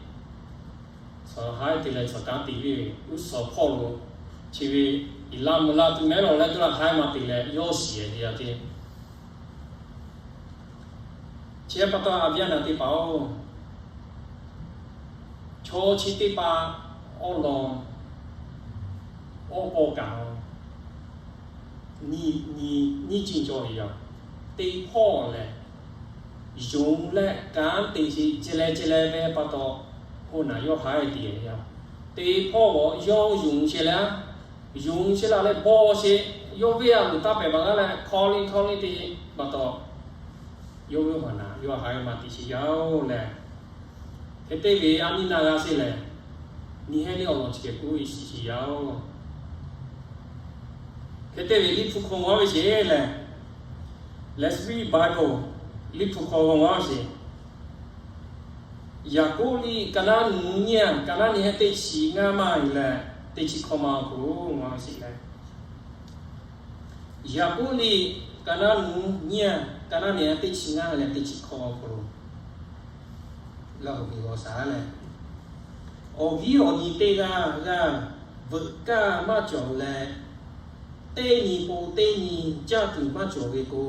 suhˍ haˉ te leh suhˍ kanˉ te ve, uˉ suhˍ hpawˇ lo, chi ve, iˍ laˇ mvuh laˇ tuˬ mehˉ lawˬ leh tuˬ la haˉ maˇ te leh yawˇ shiˍ e te yaˇ ceˇ. Chi pa taw a viˉ a naˬ teˇ hpaˍ-oˬ, chaw chi teˇ hpaˍ awˬ lawn awˬ k'aw kaꞈ nyi nyi nyi ceuˬ cawˬ ve yoˬ. Teˇ hpawˇ lehˬ, yonˍ leh kanˉ te sheˍ ce leh ce leh ve pa taw, oˇ naˬ yawˇ haˉ e te yaˇ. Teˇ hpawˇ g'awˬ yawˇ yonˍ sheˍ leh, yonˍ sheˍ la leh bawˇ sheˍ, yawˇ ve a loˍ taˇ pehˍ maˇ g'a leh call liˇ call liˇ te pa taw, yawˇ ve awˬ naˬ yawˇ haˉ e maˇ te sheˍ yaˇ-oˬ leh, hk'e te ve a nyi naˬ g'a sheˍ lehˬ, nyi heh le awˬ lawn chi hk'e k'oˆ ve shiˍ shiˍ yaˇ-oˬ. Hk'e te ve Liꞈ hpu hk'aw g'awˇ ve sheˍ lehˬ, Let's read Bible. Liꞈ hpu hk'aw g'awˇ ve sheˍ. Yaˍkoˆ liꞈ ka naˉ nuˇ nyiˇ a, ka naˉ nyi heh teˇ chi ngaˇ maˇ leh teˇ chi hkawˇ ma awˬ hk'aw lo g'awˇ ve sheˍ lehˬ, Yaˍkoˆ liꞈ ka naˉ nuˇ nyiˇ a, ka naˉ nyi heh teˇ chi ngaˇ leh teˇ chi hkawˇ awˬ hk'aw lo, laˇ hoꞈ ve g'awˇ shaˍ lehˬ, awˬ viˉ awˬ nyi teˇ g'aˇ g'aˇ veuꞈ kaˇ maˇ cawˬ leh, teˇ nyi po teˇ nyi caˇ tuˬ maˇ cawˬ ve k'o,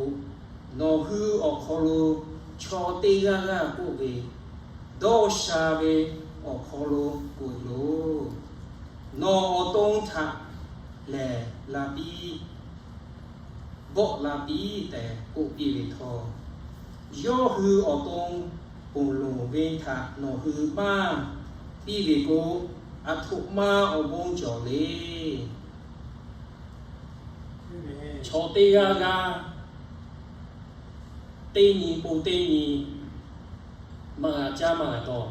nawˬ hui awˬ hk'aw lo chaw teˇ g'aˇ g'aˇ k'oˆ ve, dawˇ sha ve awˬ hk'aw lo k'oꞈ-e loˬ. Nawˬ awˬ to htaꞈ lehˬ la piˇ, bawˆ la piˇ tehꞈ k'oˆ piˇ ve htawˇ, yawˇ hui awˬ to ponˬ loˍ ve htaꞈ nawˬ hui maˇ piˇ ve k'o, aˬ htoꞈ ma awˬ bon cawˬ le. Chaw teˇ g'aˇ g'aˇ teˇ nyi po teˇ nyi maˇ g'a caˇ maˇ g'a taw,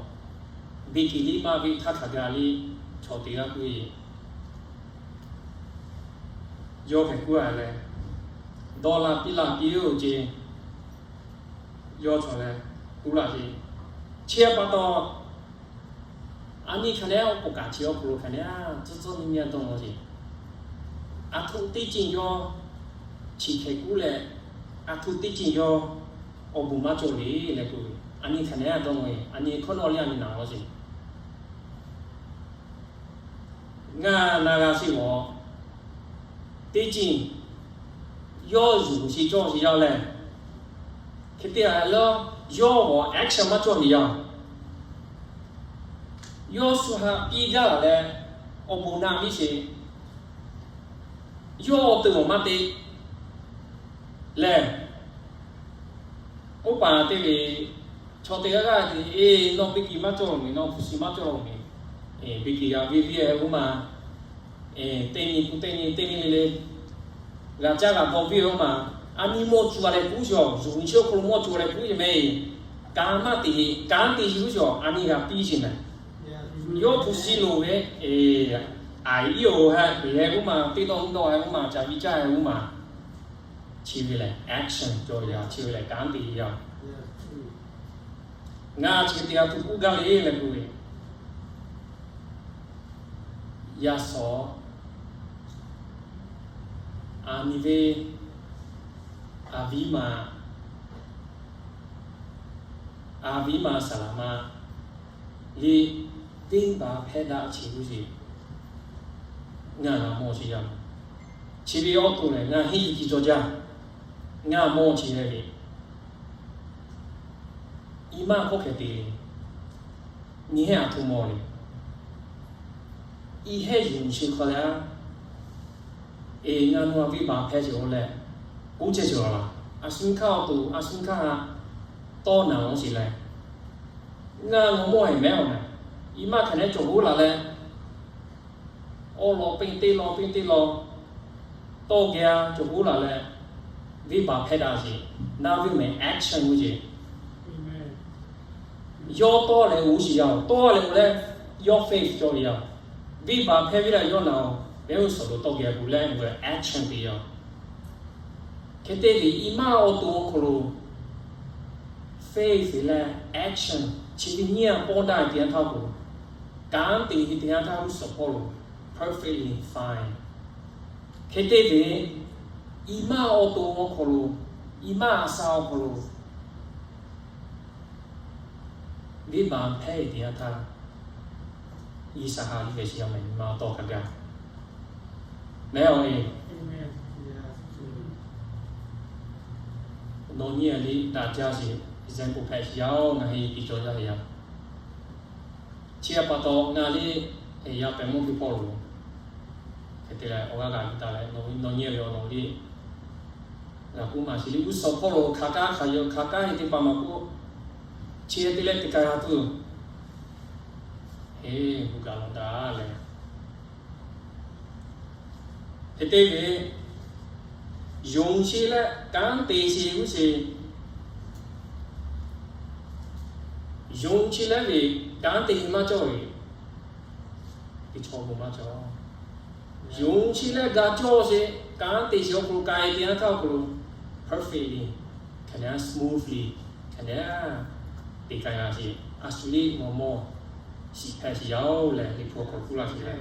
beˬ tiˍ liˇ maˇ ve htaˇ hk'aˬ ga liˇ chaw teˇ g'aˇ k'oˆ ve, yawˇ hk'e k'oˆ a leh, Dawˇ laˇ piˇ laˇ piˇ-oˬ ce, yawˇ chaw leh tuˉ laˇ ce. Chi pa taw, a nyi hk'aˬ nehˉ awˬ pon kaꞈ chi awˬ hk'aw lo hk'aˬ nehˉ tcuhˉ tcuhˉ miˇ miˇ a dawˇ law ce. A htoꞈ teˇ ceuˬ yawˇ chi hk'e kuˉ leh, a htoꞈ teˇ ceuˬ yawˇ awˬ bon maˇ cawˬ le leh k'o, a nyi hk'aˬ nehˉ a dawˇ law e, a nyi hkawˇ nawˉ liˇ a nyi naˍ law ce. Ngaˬ na g'a sheˍ g'awˬ, teˇ ceuˬ yawˇ yuˬ sheˍ cawˇ sheˍ yaˇ leh, hk'e te a lawˇ, yawˇ g'awˬ action maˇ cawˇ sheˍ yaˇ. Yawˇ shu haꞈ piˇ gaˇ laˬ leh, awˬ bon na viˉ sheˍ. Yawˇ awˬ to awˬ maˇ te lehˬ, oˇ paˍ te ve chaw teˇ g'aˇ g'aˇ te, e, nawˬ biˇ kiˍ maˇ cawˇ law meh, nawˬ hpu shi maˇ cawˇ law meh, biˇ kiˍ g'a viˇ viˇ-e oˇ ma, teˇ nyi k'o teˇ nyi, teˇ nyi le le g'a caˇ g'a dawˇ viˇ-e oˇ ma. A nyi mawˇ cu a leh kuˉ sheˍ, zuhꞈ nyi chi awˬ hk'aw lo mawˇ cu a leh kuˉ sheˍ meh. Kanˉ maˇ te, kanˉ te sheˍ g'uˇ sheˍ, a nyi g'a piˇ sheˍ meh. Yawˇ hpu shi loˍ ve, e, a iˉ oˬ ha te he oˇ ma, teˇ dawˇ dawˇ he oˇ ma, ca viˇ caˇ he oˇ ma. Chi ve lehˬ action cawˬ yaˇ, chi ve lehˬ kanˉ te yaˇ. Ngaˬ chi hk'e te a htoꞈ k'oˆ gaˇ le leh k'o ve, yaˇ shawˍ, a nyi ve, a viˉ ma, a viˉ ma saˍ laˍ ma liˇ, venˇbaˆ hpehˇ daꞈ chi g'uˇ sheˍ, ngaˬ g'a mawˇ chi yaˇ. Chi ve awˬ to lehˬ ngaˬ henˇ yuˬ tiˍ cawˬ jaˇ. Ngaˬ mawˇ chi heh ve, i maˇ k'oˆ hk'e te, nyi hehˉ a htoꞈ mawˇ le. I hehˉ yuˬ nyi chi hk'aw leh a, e, ngaˬ nawˬ a venˇbaˆ hpehˇ sheˍ-oˬ leh, k'oˆ chehˇ cawˬ laˬ. A shu hkanˇ awˬ to, a shu hkanˇ tawˇ naˍ-oˬ sheˍ leh, ngaˬ nawˬ mawˇ heˍ mehˉ-oˬ meh. I maˇ hk'aˬ nehˉ cawˬ hoˉ laˬ leh, awˬ lawn peˇ teˇ lawn peˇ teˇ lawn tawˇ geh a cawˬ hoˉ laˬ leh, venˇbaˆ hpehˇ daꞈ sheˍ. Naˆ viˉ meh action g'uˇ sheˍ. Yawˇ tawˇ leh oˇ sheˍ yaˇ-oˬ, tawˇ leh oˇ leh yawˇ faith cawˬ ve yaˇ. Venˇbaˆ hpehˇ ve leh yawˇ naˍ-oˬ, mehˉ g'uˇ suhˍ lo tawˇ geh a k'o leh g'uˇ action te yaˇ. Hk'e te ve i maˇ awˬ to awˬ hk'aw lo faith leh action chi ve nyiˇ a pawˇ daꞈ te yanˇ htaˇ k'o, kanˉ te ve te yanˇ htaˇ g'uˇ suhˍ hpawˇ lo perfectly fine. Hk'e te ve, i maˇ awˬ to awˬ hk'aw lo, i maˇ a sha awˬ hk'aw lo venˇbaˆ hpehˇ ve te yanˇ htaˇ, G'uiˬsha ha yuˬ ve shiˍ yaˇ meh, nyi ma awˬ tawˇ hk'a gaˇ mehˉ-oˬ e. Nawˬ nyi a liˇ daꞈ jaˇ sheˍ, example hpehꞈ shiˍ yaˇ-oˬ, ngaˬ hui tiˍ cawˬ jaˇ ve yaˇ. Chi a pa taw ngaˬ liˇ yaˇ pehꞈ mawˇ piˇ hpawˇ lo hk'e te leh awˬ g'aˇ g'a piˇ taˍ leh, nawˬ nyi ve awˬ nawˬ liˇ g'a k'oˆ maˍ shiˍ liˇ g'uˇ suhˍ hpawˇ lo hk'aˬ kaˉ hk'aˬ yawˬ hk'aˬ kaˉ he teˇ hpaˍ maˍ k'oˆ, chi hk'e te leh teˇ kaˬ g'a tuˬ, he, gu gaˬ lawˬ daꞈ leh, hk'e te ve, yonˍ chi leh kanˉ te sheˍ g'uˇ sheˍ. Yonˍ chi leh ve kanˉ te maˇ cawˇ ve, teˇ chaw bon maˇ cawˇ. Yonˍ chi leh ga cawˇ sheˍ, kanˉ te sheˍ awˬ hk'aw lo k'ai te yanˇ htaˇ awˬ hk'aw lo perfectly, hk'aˬ nehˉ smoothly, hk'aˬ nehˉ te k'ai g'a sheˍ. A shu liˇ mawˬ mawˇ shiˍ hpehꞈ shiˍ yaˇ-oˬ leh, Liꞈ hpu awˬ hk'aw lo k'oˆ laˇ sheˍ leh,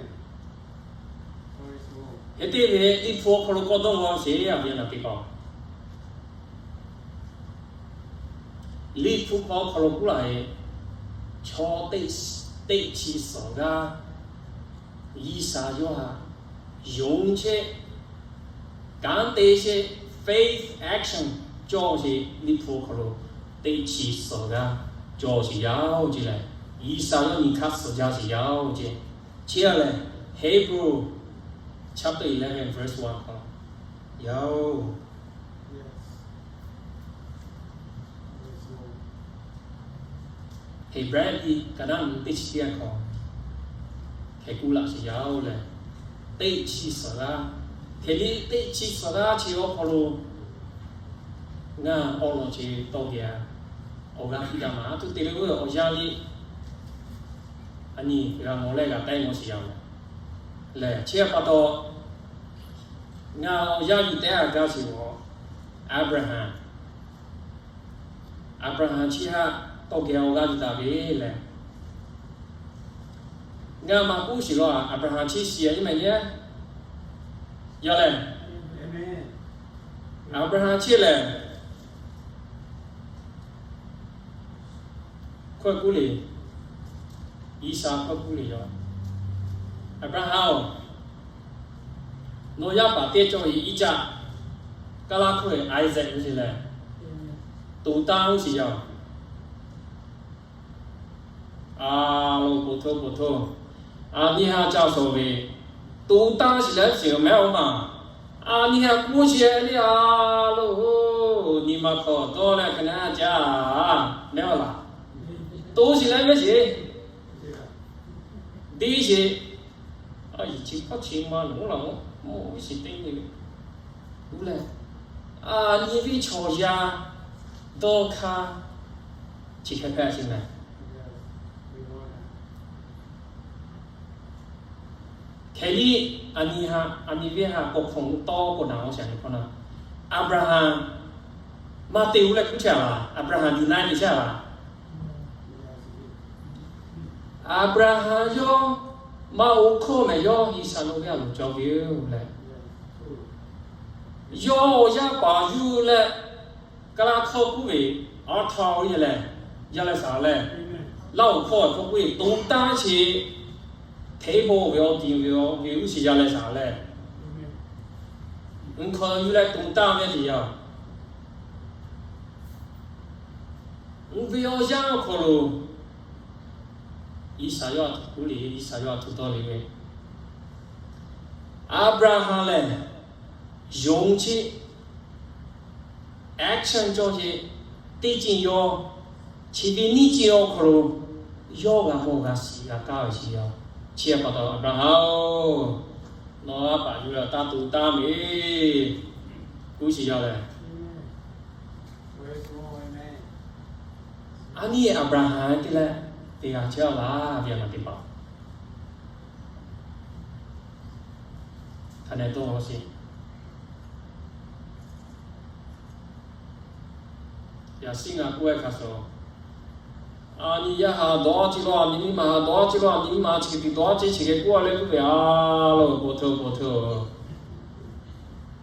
hk'e te ve Liꞈ hpu awˬ hk'aw lo kawˇ dawˇ g'aw sheˍ, a ve naˍ te k'o, Liꞈ hpu hk'aw lo k'oˆ laˇ ve, chaw teˇ, teˇ chi suhˍ g'aˇ G'uiˬsha yawˇ htaꞈ yonˍ chehˇ, kanˉ te chehˇ, faith action cawˇ sheˍ. Liꞈ hpu awˬ hk'aw lo teˇ chi suhˍ g'aˇ cawˇ sheˍ yaˇ-oˬ ce leh, G'uiˬsha yawˇ nyi hk'aˇ suhˍ jaˇ sheˍ yaˇ-oˬ ce. Chi a lehˬ, Hebrew chapter eleven verse one hk'aw yaˇ-oˬ. Heˍbrehˇ liꞈ ka naˉ nyi teˇ chi teˇ yanˇ hk'aw hk'e k'oˆ laˇ sheˍ yaˇ-oˬ leh, teˇ chi suhˍ g'aˇ, hk'e liˇ teˇ chi suhˍ g'aˇ chi awˬ hk'aw lo ngaˬ awˬ lawn chi tawˇ geh a, awˬ g'aˇ piˇ daꞈ maˍ a tuˬ te leh, oˇ ve awˬ yanˇ liˇ a nyi g'a mawˬ leh g'a taiˇ mawˬ sheˍ yaˇ-oˬ lehˬ, chi a pa taw ngaˬ awˬ yanˇ liˇ tehˉ a gaˇ sheˍ g'awˬ Aˍbraˍhanˍ, Aˍbraˍhanˍ chi htaꞈ tawˇ geh awˬ g'aˇ yuˬ taˍ ve lehˬ, ngaˬ maˇ k'oˆ shiˍ la, Aˍbraˍhanˍ chi shiˍ a nyi ma nyi, yaˇ lehˬ, Aˍbraˍhanˍ chi lehˬ, hkawehˇ kuˉ le, Iˉsaˍ hkawehˇ kuˉ le yaˇ. Aˍbraˍhanˍ-oˬ, nawˬ yaˇ paˍ teˇ cawˬ ve Iˉcaˆ, kaˇ laˇ hkawehˇ Iˉsaˍ ve ce lehˬ, toꞈ taˇ oˇ shiˍ yaˇ. A lo, poˬ htoˇ poˬ htoˇ, a nyi ha ca shawˍ ve, toꞈ taˇ shiˍ leh shiˍ mehˉ oˬ ma. A nyi ha k'oˆ shiˍ le, a lo, nyi ma hk'aw dawˇ leh hk'e na ca mehˉ oˬ laˬ. Toꞈ shiˍ leh mehˉ shiˍ, deˇ shiˍ, a yiˍ chi hkawˇ chi ma nawˬ laˬ oˬ, mawˇ viˉ shiˍ teˇ nyi ve, uˉ leh, a nyi viˉ chaw yaˇ dawˇ hkaˇ chi hk'e hpehꞈ sheˍ mehˬ. Hk'e liˇ, a nyi ha, a nyi viˉ ha k'awꞈ hk'awꞈ tawˇ k'o naˬ oˬ shaˍ nyi hkawˇ na, Aˍbraˍhanˍ maˇ te uˉ leh kuˉ chehˇ a laˬ, Aˍbraˍhanˍ deny te chehˇ a laˬ. Aˍbraˍhanˍ yawˇ maˇ oˇ hkawˇ mehˍ, yawˇ Iˉsaˍ lo ve a loˍ cawˬ ve yoˬ leh, yawˇ awˬ yaˇ paˍ yuˬ leh, kaˇ laˇ hkawˇ kuˉ ve, a htaꞈ oˇ yehˬ lehˬ, yaˇ leh saˍ lehˬ, laˇ oˬ hkawˇ hkawˇ kuˉ ve toꞈ taˇ sheˍ, hteˇ bon ve awˬ tiˍ ve awˬ ve uˉ shiˍ yaˇ leh saˍ lehˬ, uˬ hk'aw yuˬ leh toꞈ taˇ ve teˇ yanˇ, uˬ ve awˬ yanˇ awˬ hk'aw lo, Iˉsaˍ yawˇ a htoꞈ kuˉ le, Iˉsaˍ yawˇ a htoꞈ dawˇ le ve, Aˍbraˍhanˍ lehˬ, yonˍ chi action cawˬ ce, teˇ ceuˬ yawˇ, chi ve nyiˇ ceuˬ awˬ hk'aw lo, yawˇ g'a mawˬ g'a shiˍ g'a kaˇ ve chi yaˇ. Chi pa taw Aˍbraˍhanˍ-oˬ, nawˬ a paˍ yuˬ leh taˇ toꞈ taˇ ve, kuˉ shiˍ yaˇ lehˬ, a nyi Aˍbraˍhanˍ te leh, teˇ g'aˇ chehˇ a laˇ ve a naˬ teˇ hpaˍ hk'a nehˬ dawˇ sheˍ. Yaꞈ shiˉ ngaˬ k'oˆ e hk'a shuˍ, a nyi yaˇ ha dawˇ ce law, a nyi miˇ ma ha dawˇ ce law, a nyi miˇ ma chi hk'e te dawˇ ce chi hk'e k'oˆ a leh k'oˆ ve a lo, poˬ htoˇ poˬ htoˇ,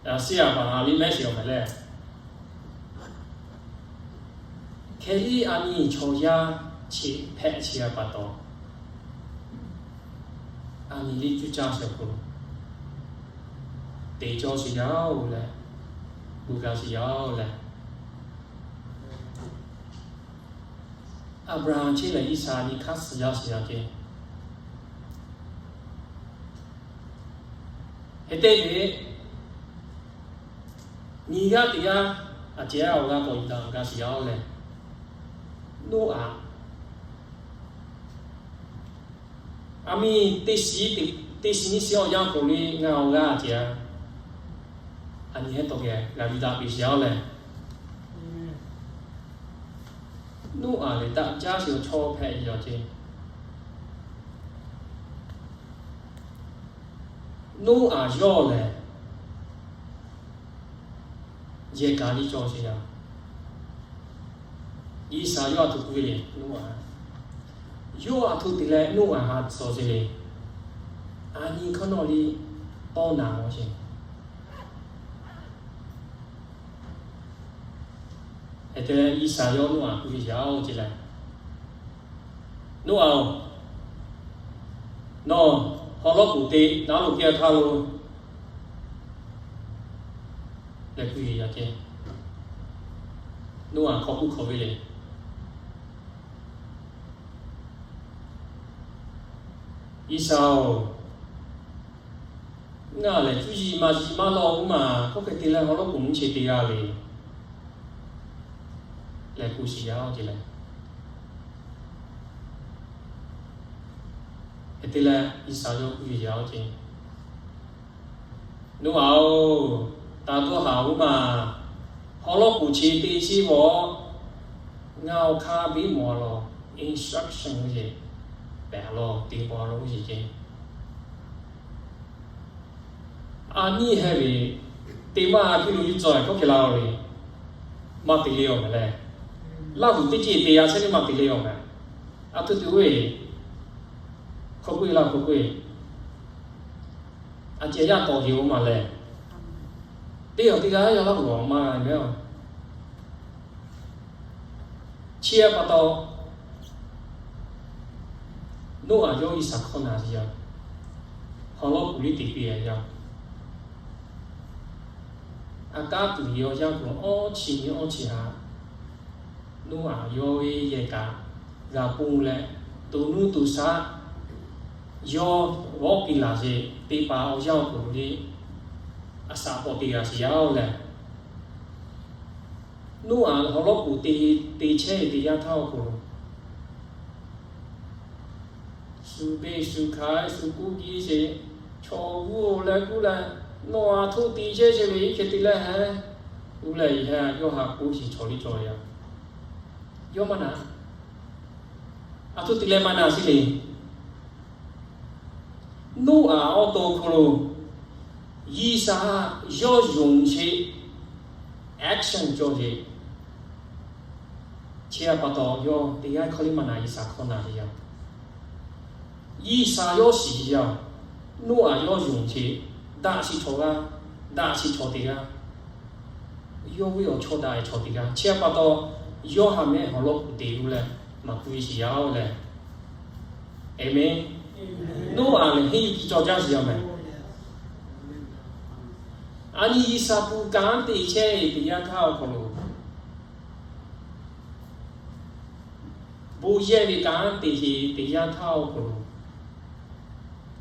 yaꞈ shiˉ a paˍ ha liˇ mehˉ shiˍ awˬ mehˍ leh, hk'e liˇ a nyi chaw yaˇ chi hpehꞈ chi a pa taw, a nyi liˇ cuˇ caˇ sheˍ k'o, te cawˇ sheˍ yaˇ-oˬ leh, gu gaˬ sheˍ yaˇ-oˬ leh, Aˍbraˍhanˍ chi lehˬ Iˉsaˍ nyi hk'aˇ suh yaˇ sheˍ yaˇ ce. Hk'e te ve, nyi g'aˇ teˇ g'aˇ a cehˬ awˬ g'aˇ k'awꞈ yuˬ daꞈ gaˬ sheˍ yaˇ-oˬ leh, Noˉaꞈ a miˇ teˇ shiˍ, teˇ shiˍ nyiˇ shiˍ awˬ yanˇ hk'aw lo ngaˬ awˬ g'aˇ a cehˬ a, a nyi heˉ tawˬ geh g'a yuˬ daꞈ ve sheˍ yaˇ-oˬ leh, Noˉaꞈ lehˬ daꞈ jaˇ sheˍ awˬ chaw hpehꞈ ve yoˬ ce. Noˉaꞈ yawˇ lehˬ, yehˬ kaꞈ liˇ cawˬ sheˍ yaˇ. Iˉsaˍ yawˇ a htoꞈ k'oˆ ve le, Noˉaꞈ, yawˇ a htoꞈ te leh Noˉaꞈ ha tcuh sheˍ le. A nyi hk'aˇ nawˬ liˇ tawˇ naˍ-oˬ sheˍ. Hk'e te leh Iˉsaˍ yawˇ Noˉaꞈ k'oˆ ve yaˇ-oˬ ce leh, Noˉaꞈ-oˬ, nawˬ haw lawˇ kuˬ te naˉ lo piˇ a htaˇ lo leh k'oˆ ve yaˇ ce. Noˉaꞈ hk'aw k'oˆ hk'awꞈ ve le. Iˉsaˍ-oˬ, ngaˬ lehˬ cuˇ yiˍ maˇ yiˍ maˇ lawˬ-oˬ maˬ, k'oˆ hk'e te leh haw lawˇ kuˬ mvuhˇ che te g'a le leh k'oˆ shiˍ yaˇ-oˬ ce leh, hk'e te leh Iˉsaˍ yawˇ k'oˆ ve yaˇ-oˬ ce, Noˉaꞈ-oˬ, taˍ dawˇ haˍ-oˬ maˬ, haw lawˇ kuˬ che te sheˍ ve, ngaˬ awˬ hk'aˇ biˇ mawˬ laˬ, instruction ve pehꞈ laˬ te paw lo ve ce. A nyi heh ve, teˇ maˇ a piˇ lo yuˇ cawˬ ve k'oˆ hk'e la-oˬ ve. maˇ te le awˬ mehˍ leh, Laˇ huˍ teˇ ceuˬ te g'a chehˇ ve maˇ te le awˬ mehˍ. A htoꞈ te ve, hk'aw k'oˆ e laˇ, hk'aw k'oˆ e, a ceh yaˇ tawˍ heˍ oˬ maˬ lehˬ, teˇ awˬ teˇ g'aˇ yaˇ Laˇ huˍ awˬ maˇ g'a mehˍ. Chi pa taw, Noˉaꞈ yawˇ G'uiˬsha hkawˇ na ve yoˬ. Hawˍ lawˇ kuˬ liˇ te piˇ ve yoˬ. A kanˉ tuˬ ve awˬ yanˇ k'o, awˇ chi nyi awˇ chi haꞈ, Noˉaꞈ yawˇ ve yehˬ kaꞈ g'a ponˬ leh, to nuˇ to shaˆ yawˇ g'awˇ piˇ laˬ ve teˇ pa awˬ yanˇ awˬ hk'aw lo le, a shaꞈ k'awꞈ te g'a sheˍ yaˇ oˬ leh, Noˉaꞈ hawˍ lawˇ kuˬ te, te chehˇ ve teˇ yanˇ htaˇ awˬ hk'aw lo, shu beˇ shu hk'aˬ shu kuˇ kiˇ sheˍ, chaw g'uˇ leh kuˇ leh, nawˬ a htoꞈ te chehˇ chehˇ ve iˉ hk'e te leh heˉ, uˉ leh i heh yawˇ haꞈ k'oˆ sheˍ chaw liˇ cawˬ ve yoˬ. Yawˇ maˇ na, a htoꞈ te leh maˇ na sheˍ le. Noˉaꞈ awˬ to awˬ hk'aw lo G'uiˬsha yawˇ yonˍ sheˍ, action cawˬ ve, chi pa taw yawˇ teˇ g'aˇ hkawˇ liˇ maˇ na, G'uiˬsha hkawˇ na ve yoˬ. G'uiˬsha yawˇ shiˍ ve yoˬ. Noˉaꞈ yawˇ yonˍ sheˍ, daꞈ sheˍ chaw g'aˇ, daꞈ sheˍ chaw teˇ g'aˇ, yawˇ ve awˬ chawˇ daꞈ ve chaw teˇ g'aˇ. Chi pa taw, yawˇ haꞈ mehˆ hawˍ lawˇ kuˬ te g'uˇ leh maˍ kuˇ ve sheˍ yaˇ oˬ leh, Aˍmenˍ. Noˉaꞈ lehˬ henˇ yuˬ tiˉ cawˬ jaˇ sheˍ yaˇ mehˍ. A nyi G'uiˬsha pu kanˉ te chehˇ ve teˇ yanˇ htaˇ awˬ hk'aw lo, bon yehˬ ve kanˉ te sheˍ teˇ yanˇ htaˇ awˬ hk'aw lo,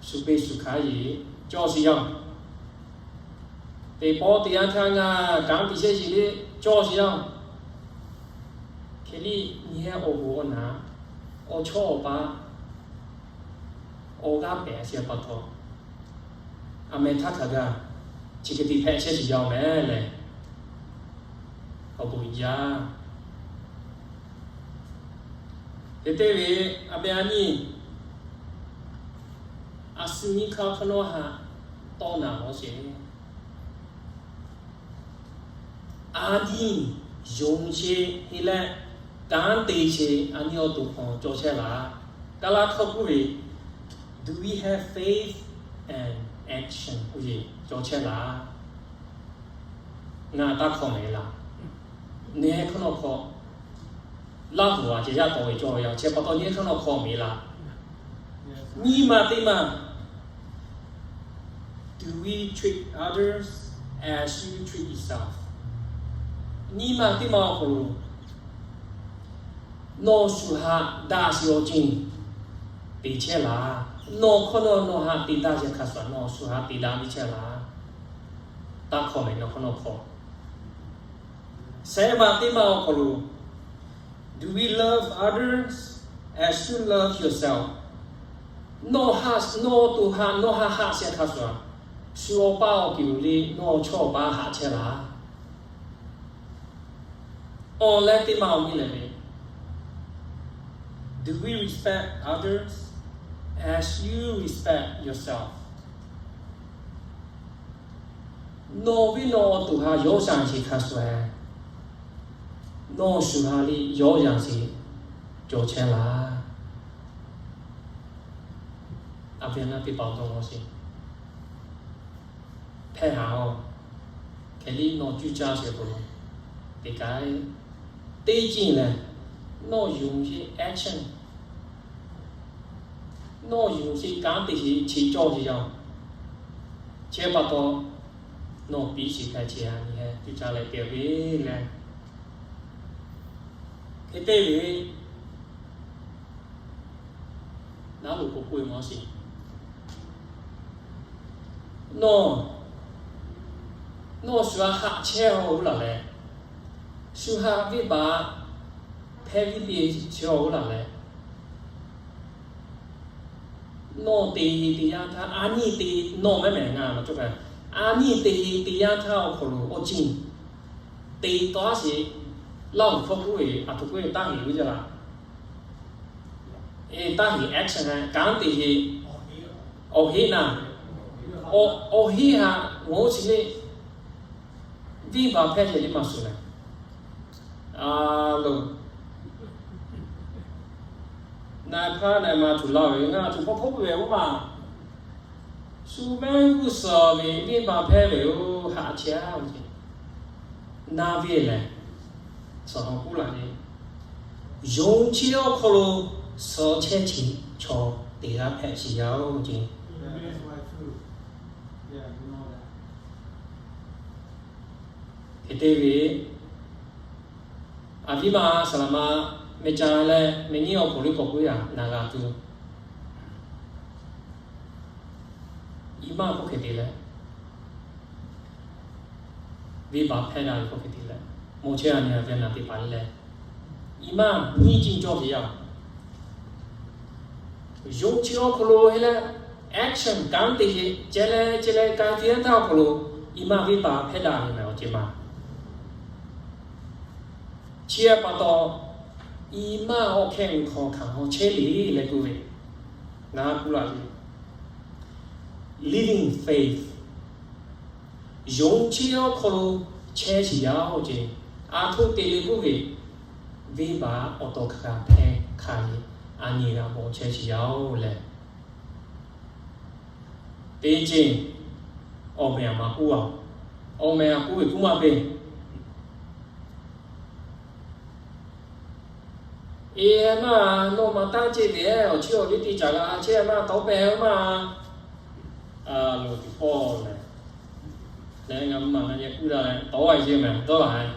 shu beˇ shu hk'aˬ yeˬ cawˬ sheˍ yaˇ. Teˇ pawˆ teˇ yanˇ htaˇ ngaˬ kanˉ te chehˇ sheˍ le cawˬ sheˍ yaˇ. Hk'e liˇ nyi hehˉ awˬ bon awˬ naˍ, awˬ chawˇ awˬ pa, awˬ g'aˇ pehˍ sheˍ pa taw, aˬ meh htaˇ hk'a gaˬ chi hk'e te hpehꞈ chehˇ sheˍ yaˇ mehˍ leh, awˬ bon jaˇ. Hk'e te ve, a meh a nyi, a shu nyiˇ hk'aˇ hk'aw nawˉ haꞈ tawˇ naˍ law sheˍ. A nyi yonˍ sheˍ hk'e leh, kanˉ te sheˍ a nyi awˬ to hk'aw cawˬ chehˇ laˇ. Kaˇ laˇ hkawˇ k'oˆ ve, Do we have faith and action? k'oˆ ve cawˬ chehˇ laˇ. Ngaˬ taˇ hkawˇ mehˍ laˇ. Nehˬ hk'aˇ nawˬ hk'aw, Laˇ huˍ a ceh yaˇ tawˍ ve cawˬ ve yoˬ. Chi pa taw nehˬ hk'aˇ nawˬ hkawˇ mehˍ laˇ. Nyiˇ maˬ teˇ maˬ, Do we treat others as you treat yourself? Nyiˇ maˬ teˇ maˬ awˬ hk'aw lo, nawˬ shu haꞈ daꞈ sheˍ awˬ ceuˬ te chehˇ laˇ. Nawˬ hk'aˇ nawˬ, nawˬ haꞈ te daꞈ sheˍ hk'a shuˍ nawˬ shu haꞈ te daꞈ ve chehˇ laˇ. Taˇ hkawˇ mehˍ, nawˬ hk'aˇ nawˬ hk'aw. Shehˆ maˬ teˇ maˬ awˬ hk'aw lo, Do we love others as you love yourself? Nawˬ haꞈ, nawˬ to haꞈ, nawˬ haꞈ haꞈ sheˍ hk'a shuˍ, shu awˬ pa awˬ kiˬ lo le nawˬ chaw awˬ pa haꞈ chehˇ laˇ. Awˬ leh teˇ maˬ awˬ miˇ lehˬ ve, Do we respect others as you respect yourself? Nawˬ ve nawˬ awˬ to haꞈ yawˇ shaˍ sheˍ hk'a shuˍ, nawˬ shu haꞈ le yawˇ yaˍ sheˍ cawˬ chehˇ laˇ. A ve a naˇ teˇ hpaˍ awˬ to law sheˍ. Hpehˇ haˍ-oˬ. Hk'e liˇ nawˬ cuˇ caˇ sheˍ k'o, teˇ kaꞈ teˇ ceuˬ lehˬ, nawˬ yonˍ sheˍ action, nawˬ yonˍ sheˍ kanˉ te sheˍ chi cawˬ sheˍ yaˇ. Chi pa taw, nawˬ piˇ sheˍ hpehꞈ chehˇ a nyi heh cuˇ caˇ leh te ve leh, hk'e te ve naˉ lo k'oˆ k'oˆ ve maˇ sheˍ. Nawˬ, nawˬ shu haꞈ haꞈ chehˇ-oˬ laˬ leh, shu haꞈ viˇ baꞈ hpehˇ viˇ te chehˇ-oˬ laˬ leh, nawˬ te teˇ yanˇ htaˇ a nyi te, nawˬ mehˉ mehˍ ngaˬ maˇ cawˬ kaꞈ, a nyi te teˇ yanˇ htaˇ awˬ hk'aw lo awˬ ceuˬ te taˍ sheˍ. Laˇ huˍ hkawˇ k'oˆ ve, a htoꞈ k'oˆ ve, taˇ heˍ ve jaˇ laˇ. Taˇ heˍ action kanˉ te sheˍ. Awˬ heˆ naˍ, awˬ heˆ haꞈ ngaˬ oˇ chi le, viˇ baꞈ hpehˇ chehˇ le maˇ shuˍ leh, A loˬ, na hpaˇ na ma tuˬ laˇ ve ngaˬ tuˬ hpawˇ hpawˇ ve oˇ maˬ, shu mehˆ g'uˇ suhˍ ve venˇ baˬ hpehˇ ve oˇ haꞈ chehˇ a ve ce. Na ve lehˬ, suhˍ hawˬ k'oˆ laˬ ve, yonˍ chi awˬ hk'aw lo suhˍ chehˇ chi chaw teˇ g'aˇ hpehꞈ shiˍ yaˇ oˬ ce. Hk'e te ve, a viˉ ma saˍ laˍ ma meh ca leh meh nyiˇ awˬ hk'aw lo k'awꞈ k'oˆ yaꞈ naˍ g'a tuˬ, i maˇ k'oˆ hk'e te leh, venˇ baˬ hpehˇ daꞈ ve k'oˆ hk'e te leh, mawˬ chehˇ a nyi a ve naˬ teˇ hpaˍ leh, i maˇ nyiˇ ceuˬ cawˬ ve yaˇ. Yonˍ chi awˬ hk'aw lo he leh, action kanˉ te ve ceh leh ceh leh ka te yaˇ htaˇ awˬ hk'aw lo, i maˇ venˇ baˬ hpehˇ daꞈ ve mehˬ awˬ ceuˬ maˬ. Chi pa taw, i maˇ awˬ hkehˇ ve hk'aw hkanˍ haw chehˇ le leh k'oˆ ve, ngaˬ k'oˆ laˇ ve, living faith, yonˍ chi awˬ hk'aw lo chehˇ shiˍ yaˇ oˬ ce. A htoꞈ te le k'oˆ ve, venˇ baˬ awˬ taw hk'a hpehˇ hk'a le, a nyi g'a mawˬ chehˇ shiˍ yaˇ oˬ leh, teˇ ceuˬ awˬ mehˍ a maˍ k'oˆ a, awˬ mehˍ a k'oˆ ve k'oˆ maˇ peˇ. Eˬ, maˇ nawˬ maˍ taˇ ceh ve, awˬ chi awˬ liˇ teˇ caˬ g'a chehˇ maˇ tawˉ pehˍ maˇ. A loˬ, teˇ pawˆ lehˬ, leh ngaˬ maˍ na yehˬ k'oˆ daꞈ leh tawˉ a yeˇ mehˍ dawˇ laˬ.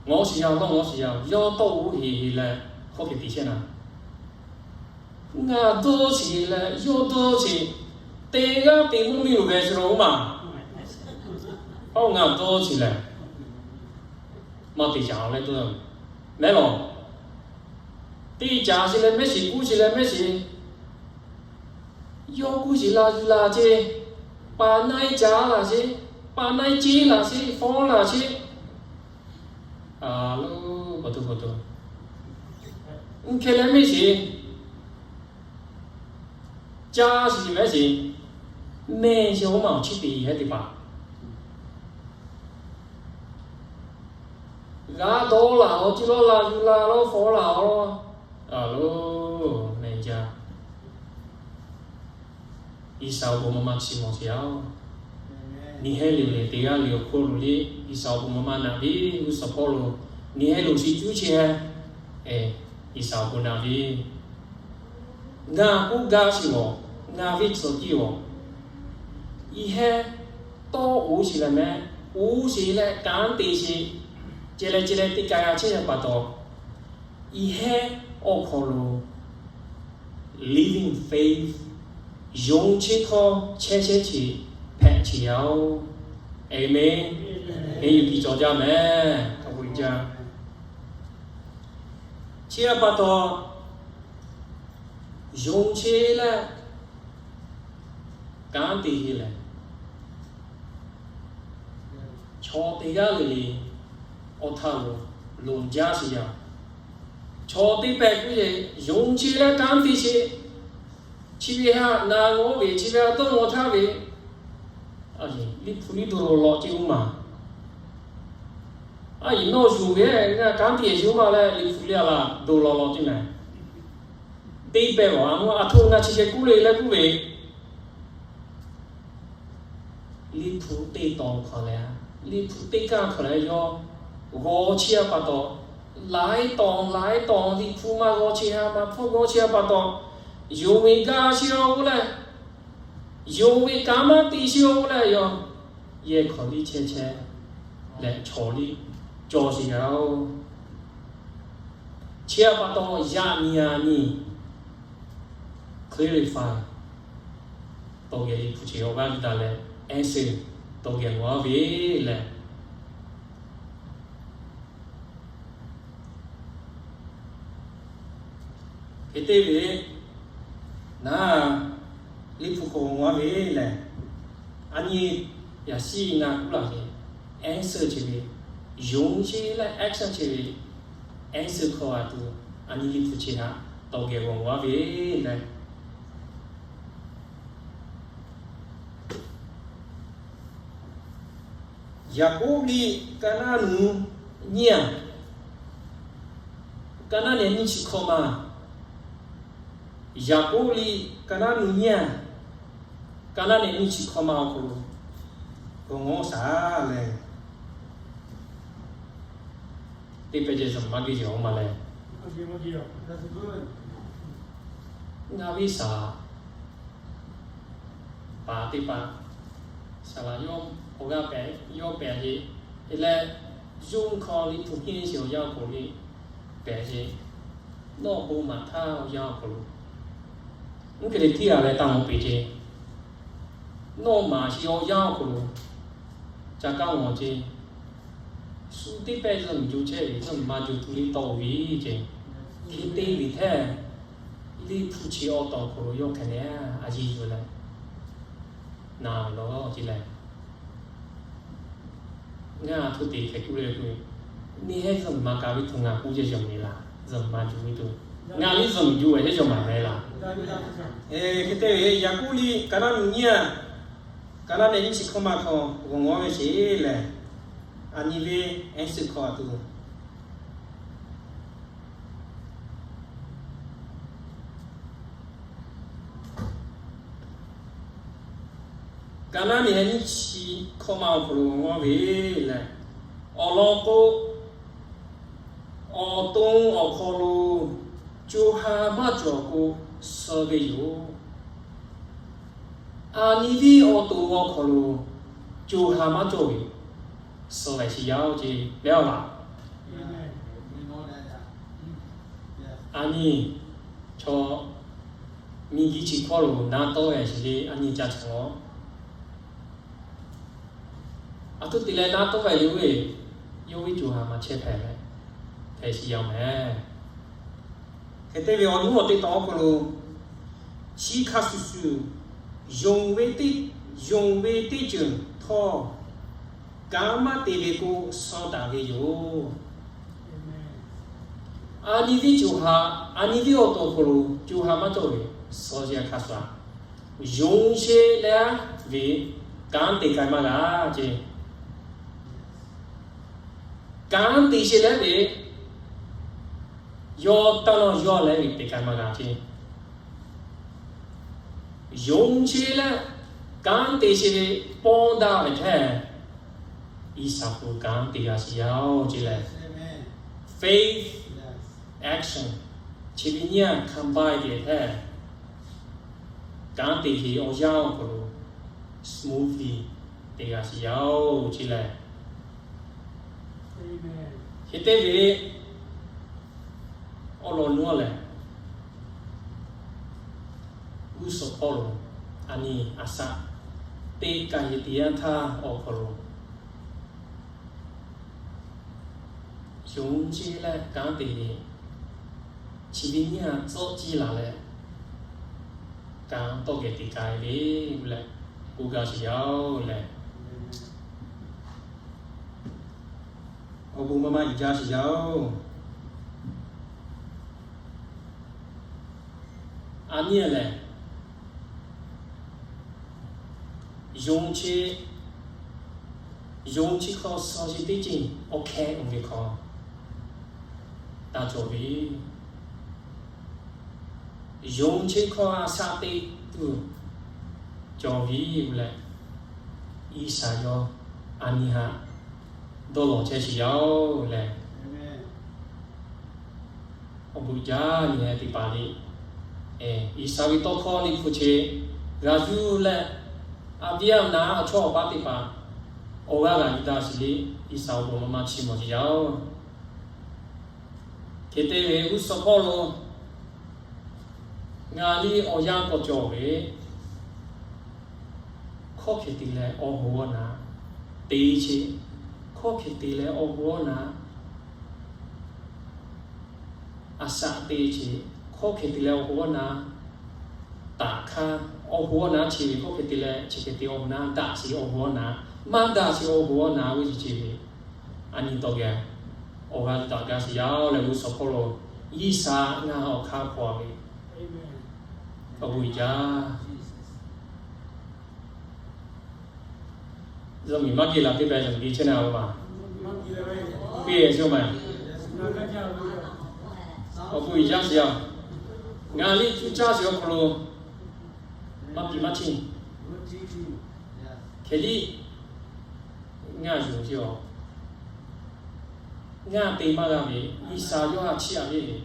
Ngawˬ shiˍ yaˇ, nawˬ ngawˬ shiˍ yaˇ, yawˇ tawˇ oˇ heˍ heˍ leh hk'oˆ hk'e te chehˇ naˍ. Ngaˬ dawˇ shiˍ leh yawˇ dawˇ shiˍ, teˇ g'aˇ te mvuhˇ miˬ loˬ ve chi lo maˬ. Aˬ, ngaˬ dawˇ shiˍ leh, maˇ te caˍ leh dawˇ mehˍ lawˬ. Te caˍ shiˍ leh mehˆ shiˍ, k'oˆ shiˍ leh mehˆ shiˍ, yawˇ k'oˆ shiˍ la yuˬ laˬ ce, paˍ na-e caˍ laˬ ce, paˍ na-e ce laˬ ce, fawˉ laˬ ce. A loˬ, pa tu pa tu, mvuhˇ hkeh leh mehˆ shiˍ, caˇ shiˍ mehˆ shiˍ, mehˆ shiˍ oˇ maˬ awˬ chi te hehˉ teˇ hpaˍ, g'a dawˇ laˬ awˬ ci lawˇ la yuˬ la lawˇ fawˉ laˬ awˬ, a loˬ, mehˬ jaˇ. G'uiˬsha awˬ bon maˇ maˇ chi mawˬ sheˍ a. Nyi hehˉ le le teˇ g'aˇ le awˬ hk'oˆ lo le, G'uiˬsha awˬ bon maˇ maˇ naꞈ ve g'uˇ suhˍ hpawˇ lo, nyi hehˉ lo shi cuˉ chi hehˉ, G'uiˬsha awˬ bon naꞈ ve, ngaˬ k'oˆ gaˇ sheˍ lawˬ, ngaˬ ve tcuhˍ tiˇ lawˬ, i hehˉ tawˇ oˇ sheˍ leh mehˉ, oˇ sheˍ leh kanˉ te sheˍ, ceh leh ceh leh teˇ ka g'a chehˇ ve pa taw, i hehˉ awˬ hk'aw lo living faith, yonˍ chi hk'aw chehˇ chehˇ chi hpehꞈ chi yaˇ oˬ. Aˍmenˍ. Heˍ yuˬ piˇ cawˬ jaˇ mehˍ. Ka pu jaˇ. Chi a pa taw, yonˍ chi leh kanˉ te heˍ lehˬ, chaw teˇ g'aˇ le le awˬ htaˇ lo loˍ jaˇ sheˍ yaˇ. Chaw teˇ pehˍ k'oˆ ve, yonˍ chi leh kanˉ te sheˍ. Chi ve haꞈ na g'awˇ ve, chi ve haꞈ dawˇ g'awˇ htaˇ ve, liꞈ hpu liˇ dawˇ lawꞈ lawꞈ ce oˇ maˬ. A yiˬ nawˬ yonˍ ve ngaˬ kanˉ te sheˍ oˇ maˬ leh liꞈ hpu liˇ a laˬ dawˇ lawꞈ lawꞈ ce mehˍ. Teˇ pehˍ awˬ a mvuhˇ a htoꞈ na chi hk'e k'oˆ le leh k'oˆ ve, liꞈ hpu teˇ tawn hk'aˬ leh, liꞈ hpu teˇ kaˇ hk'aˬ leh yawˇ g'awˇ chehˇ a pa taw, laiˉ tawn laiˉ tawn liꞈ hpu maˇ g'awˇ chehˇ a, maˇ hpfuhˇ g'awˇ chehˇ a pa taw, yonˍ ve gaˇ sheˍ oˇ leh, yonˍ ve kanˉ maˇ te sheˍ oˇ leh yawˇ yehˬ hk'aw liˇ chehˇ chehˇ leh chaw liˇ cawˬ sheˍ yaˇ oˬ. Chi a pa taw yaꞈ nyi a nyi clarify tawˇ geh liꞈ hpu chi awˬ g'aˇ yuˬ daꞈ leh, answer tawˇ geh g'awˇ ve lehˬ, hk'e te ve, naˬ liꞈ hpu hk'aw g'awˇ ve lehˬ, a nyi yaꞈ shiˉ ngaˬ k'oˆ laˬ ve, answer chi ve, yonˍ chi leh action chi ve, answer hk'aw a tuˬ, a nyi liꞈ hpu chi htaꞈ tawˇ geh g'awˇ ve lehˬ, Yaˍkoˆ liꞈ ka naˆ nu nyiˇ a, ka naˆ nehˬ nyiˇ chi hkawˇ ma. Yaˍkoˆ liꞈ ka naˆ nu nyiˇ a, ka naˆ nehˬ nyiˇ chi hkawˇ ma awˬ hk'aw lo g'awˬ ngawˉ shaˍ leh, teˇ pehˇ ceh zuhˬ maˇ g'uiˇ yeˬ oˇ ma leh, ngaˬ ve saˍ laˍ paˍ teˇ hpaˍ, saˍ laˍ yawˇ awˬ g'aˇ pehꞈ yawˇ pehꞈ ve, e leh, yawˇ hkawˇ liꞈ hpu hk'e sheˍ awˬ yanˇ awˬ hk'aw lo pehꞈ ve, nawˬ bon maˍ htaˇ awˬ yanˇ awˬ hk'aw lo, mvuhˇ hk'e le tiˉ a leh taˇ mawˬ peˍ ce. Nawˬ maˍ sheˍ awˬ yanˇ awˬ hk'aw lo ca kaˇ mawˬ ce. Shu teˇ pehˇ zuhˬ miˬ jo chehˇ ve, zuhˬ miˬ ma jo tuˬ le tawˆ ve ce. Hk'e te ve hteˇ, liꞈ hpu chi awˬ taw awˬ hk'aw lo yawˇ hk'e leh a yeˇ yuˬ leh naˍ ve lawˬ ce leh, ngaˬ htoꞈ te hk'e kuˇ le k'o, neˇ hehˉ zuhˬ miˬ ma kaꞈ ve htoꞈ ngaˬ k'oˆ ceˇ yawˬ mehˍ laˬ, zuhˬ miˬ ma jo ve tuˬ, ngaˬ liˇ zuhˬ miˬ jo ve hteˇ yawˬ maˍ mehˍ laˬ. Hk'e te ve Yaˍkoˆ liꞈ ka naˆ nu nyiˇ a, ka naˆ nehˬ nyiˇ chi hkawˇ ma hk'aw g'awˬ ngawˉ ve sheˍ lehˬ, a nyi ve ehˉ suhˍ hkawˇ a tuˬ Ka naˆ nehˬ nyiˇ chi hkawˇ ma awˬ hk'aw lo g'awˬ ve lehˬ, awˬ lawn k'o, awˬ to awˬ hk'aw lo co ha maˇ cawˬ k'o, suh ve yoˬ. A nyi viˉ awˬ to awˬ hk'aw lo co ha maˇ cawˬ ve, suh leh shiˍ yaˇ oˇ ce leh a laˬ. A nyi chaw miˬ guiˬ chi hkawˇ lo na tawˆ ve shiˍ le, a nyi ca chaw a htoꞈ te leh na tawˆ ve le, yawˇ ve co ha maˇ chehˇ hpehꞈ leh hpehꞈ shiˍ yaˇ mehˍ. Hk'e te ve awˬ nuˉ awˬ teˇ taw awˬ hk'aw lo, chi hk'a shuˍ shuˍ, yonˍ ve teˇ, yonˍ ve teˇ ceuˬ htawˇ, kanˉ maˇ te ve k'o, suh taˍ ve yoˬ. A nyi viˉ co ha, a nyi viˉ awˬ to awˬ hk'aw lo co ha maˇ cawˬ ve, suh ce hk'a shuˍ a, yonˍ che leh ve kanˉ te k'ai maˇ g'a ce. Kanˉ te che leh ve, yawˇ taˇ nawˇ yawˇ leh ve te k'ai maˇ g'a ce. Yonˍ che leh kanˉ te che ve pawˇ daꞈ ve hteˇ, G'uiˬsha hpu kanˉ te g'a shiˍ yaˇ oˇ ce leh, faith, action, chi ve nyiˇ a combine ve hteˇ, kanˉ te ve awˬ yanˇ awˬ hk'aw lo smoothly te g'a shiˍ yaˇ oˇ ce leh, hk'e te ve awˬ lawn nuˇ a lehˬ, g'uˇ suhˍ hpawˇ lo a nyi a shaꞈ teˇ kaˬ yeˬ te yanˇ htaˇ awˬ hk'aw lo, yonˍ che leh kanˉ te ve, chi ve nyiˇ a tcuhˆ ciˇ laˬ leh, kanˉ tawˇ geh te k'ai ve leh, k'oˆ g'a shiˍ yaˇ oˇ leh, awˬ bon maˇ maˇ yuˬ jaˇ shiˍ yaˇ oˇ. A nyi a lehˬ, yonˍ che, yonˍ chi hk'aw suh ce teˇ ceuˬ awˬ hkehˇ oˇ ve hk'aw taˇ cawˬ ve, yonˍ che hk'aw a shaꞈ teꞈ tuˬ cawˬ ve leh, G'uiˬsha yawˇ a nyi haꞈ dawˇ lawˬ chehˇ shiˍ yaˇ oˇ leh, awˬ bon jaˇ nyi teˇ hpaˍ le. G'uiˬsha ve tawˇ hkawˇ liꞈ hpu che g'a yuˬ leh, a viˉ a naˍ a chawˇ awˬ paˇ teˇ hpaˍ awˬ g'aˇ g'a yuˬ daꞈ shiˍ le. G'uiˬsha awˬ bon maˇ maˇ chiˇ mvuh shiˍ yaˇ oˬ. Hk'e te ve g'uˇ suhˍ hpawˇ lo ngaˬ liˇ awˬ yanˇ k'awꞈ cawˬ ve, hkawˇ hk'e te leh awˬ hoꞈ awˬ naˍ te che, hkawˇ hk'e te leh awˬ hoꞈ awˬ naˍ a shaꞈ te che, hkawˇ hk'e te leh awˬ hoꞈ awˬ naˍ taꞈ hk'aˇ, awˬ hoꞈ awˬ naˍ che ve hkawˇ hk'e te leh chi hk'e te awˬ hoꞈ naˍ daꞈ sheˍ awˬ hoꞈ awˬ naˍ, maˇ daꞈ sheˍ awˬ hoꞈ awˬ naˍ ve chi che ve, a nyi tawˇ geh awˬ g'aˇ daꞈ gaˇ shiˍ yaˇ oˬ leh g'uˇ suhˍ hpawˇ lo G'uiˬsha ngaˬ awˬ hk'aˇ hpaw ve awˬ bon jaˇ. Zuhꞈ miˬ maˇ geh la teˇ pehˍ zuhꞈ miˬ geh chehˇ na-o ma. Piˇ-e chi-o ma. Awˬ bon uiˍ jaˇ shiˍ yaˇ. Ngaˬ liˇ cuˇ caˇ shiˍ awˬ hk'aw lo maˇ piˇ maˇ chiˇ. Hk'e liˇ ngaˬ yuˬ chi-a, ngaˬ te maˇ g'a ve, G'uiˬsha yawˇ htaꞈ chiˇ aꞈ ve,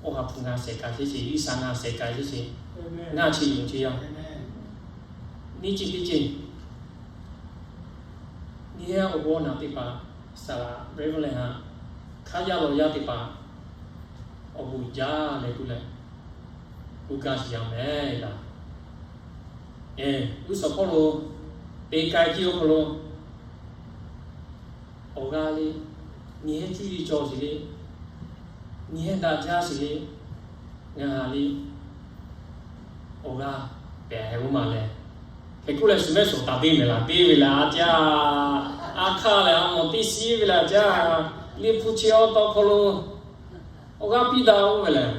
awˬ ha hpu ngaˬ shehˍ k'ai chehˇ sheˍ, G'uiˬsha ngaˬ shehˍ k'ai chehˇ sheˍ, ngaˬ chi yuˬ chehˇ yaˇ. Nyiˇ chi teˇ ceuˬ, nyi-ehˉ awˬ bon awˬ naꞈ teˇ hpaˍ, saˍ laꞈ Reverend htaꞈ hk'aˇ yaˇ lawˬ yaˇ teˇ hpaˍ awˬ bon uiˍ jaˇ leh tuˬ leh, uˉ kaˇ shiˍ yaˇ mehˍ laˬ. G'uˇ suhˍ hpawˇ lo te k'ai piˇ awˬ hk'aw lo, awˬ g'aˇ le, nyi-ehˉ cuˇ yiˍ cawˬ sheˍ le, nyi-ehˉ daꞈ jaˇ sheˍ le, ngaˬ le, awˬ g'aˇ pehꞈ-e-oˬ ma leh, hk'e k'oˆ leh shu mehˆ suhˍ taˍ te mehˍ laˬ, te ve lehˬ a caˇ, a hk'aˇ lehˬ a mawˬ teˇ shiˉ ve lehˬ a caˇ, liꞈ hpu chi awˬ tawˇ hk'aw lo awˬ g'aˇ piˇ daꞈ-oˬ ve lehˬ,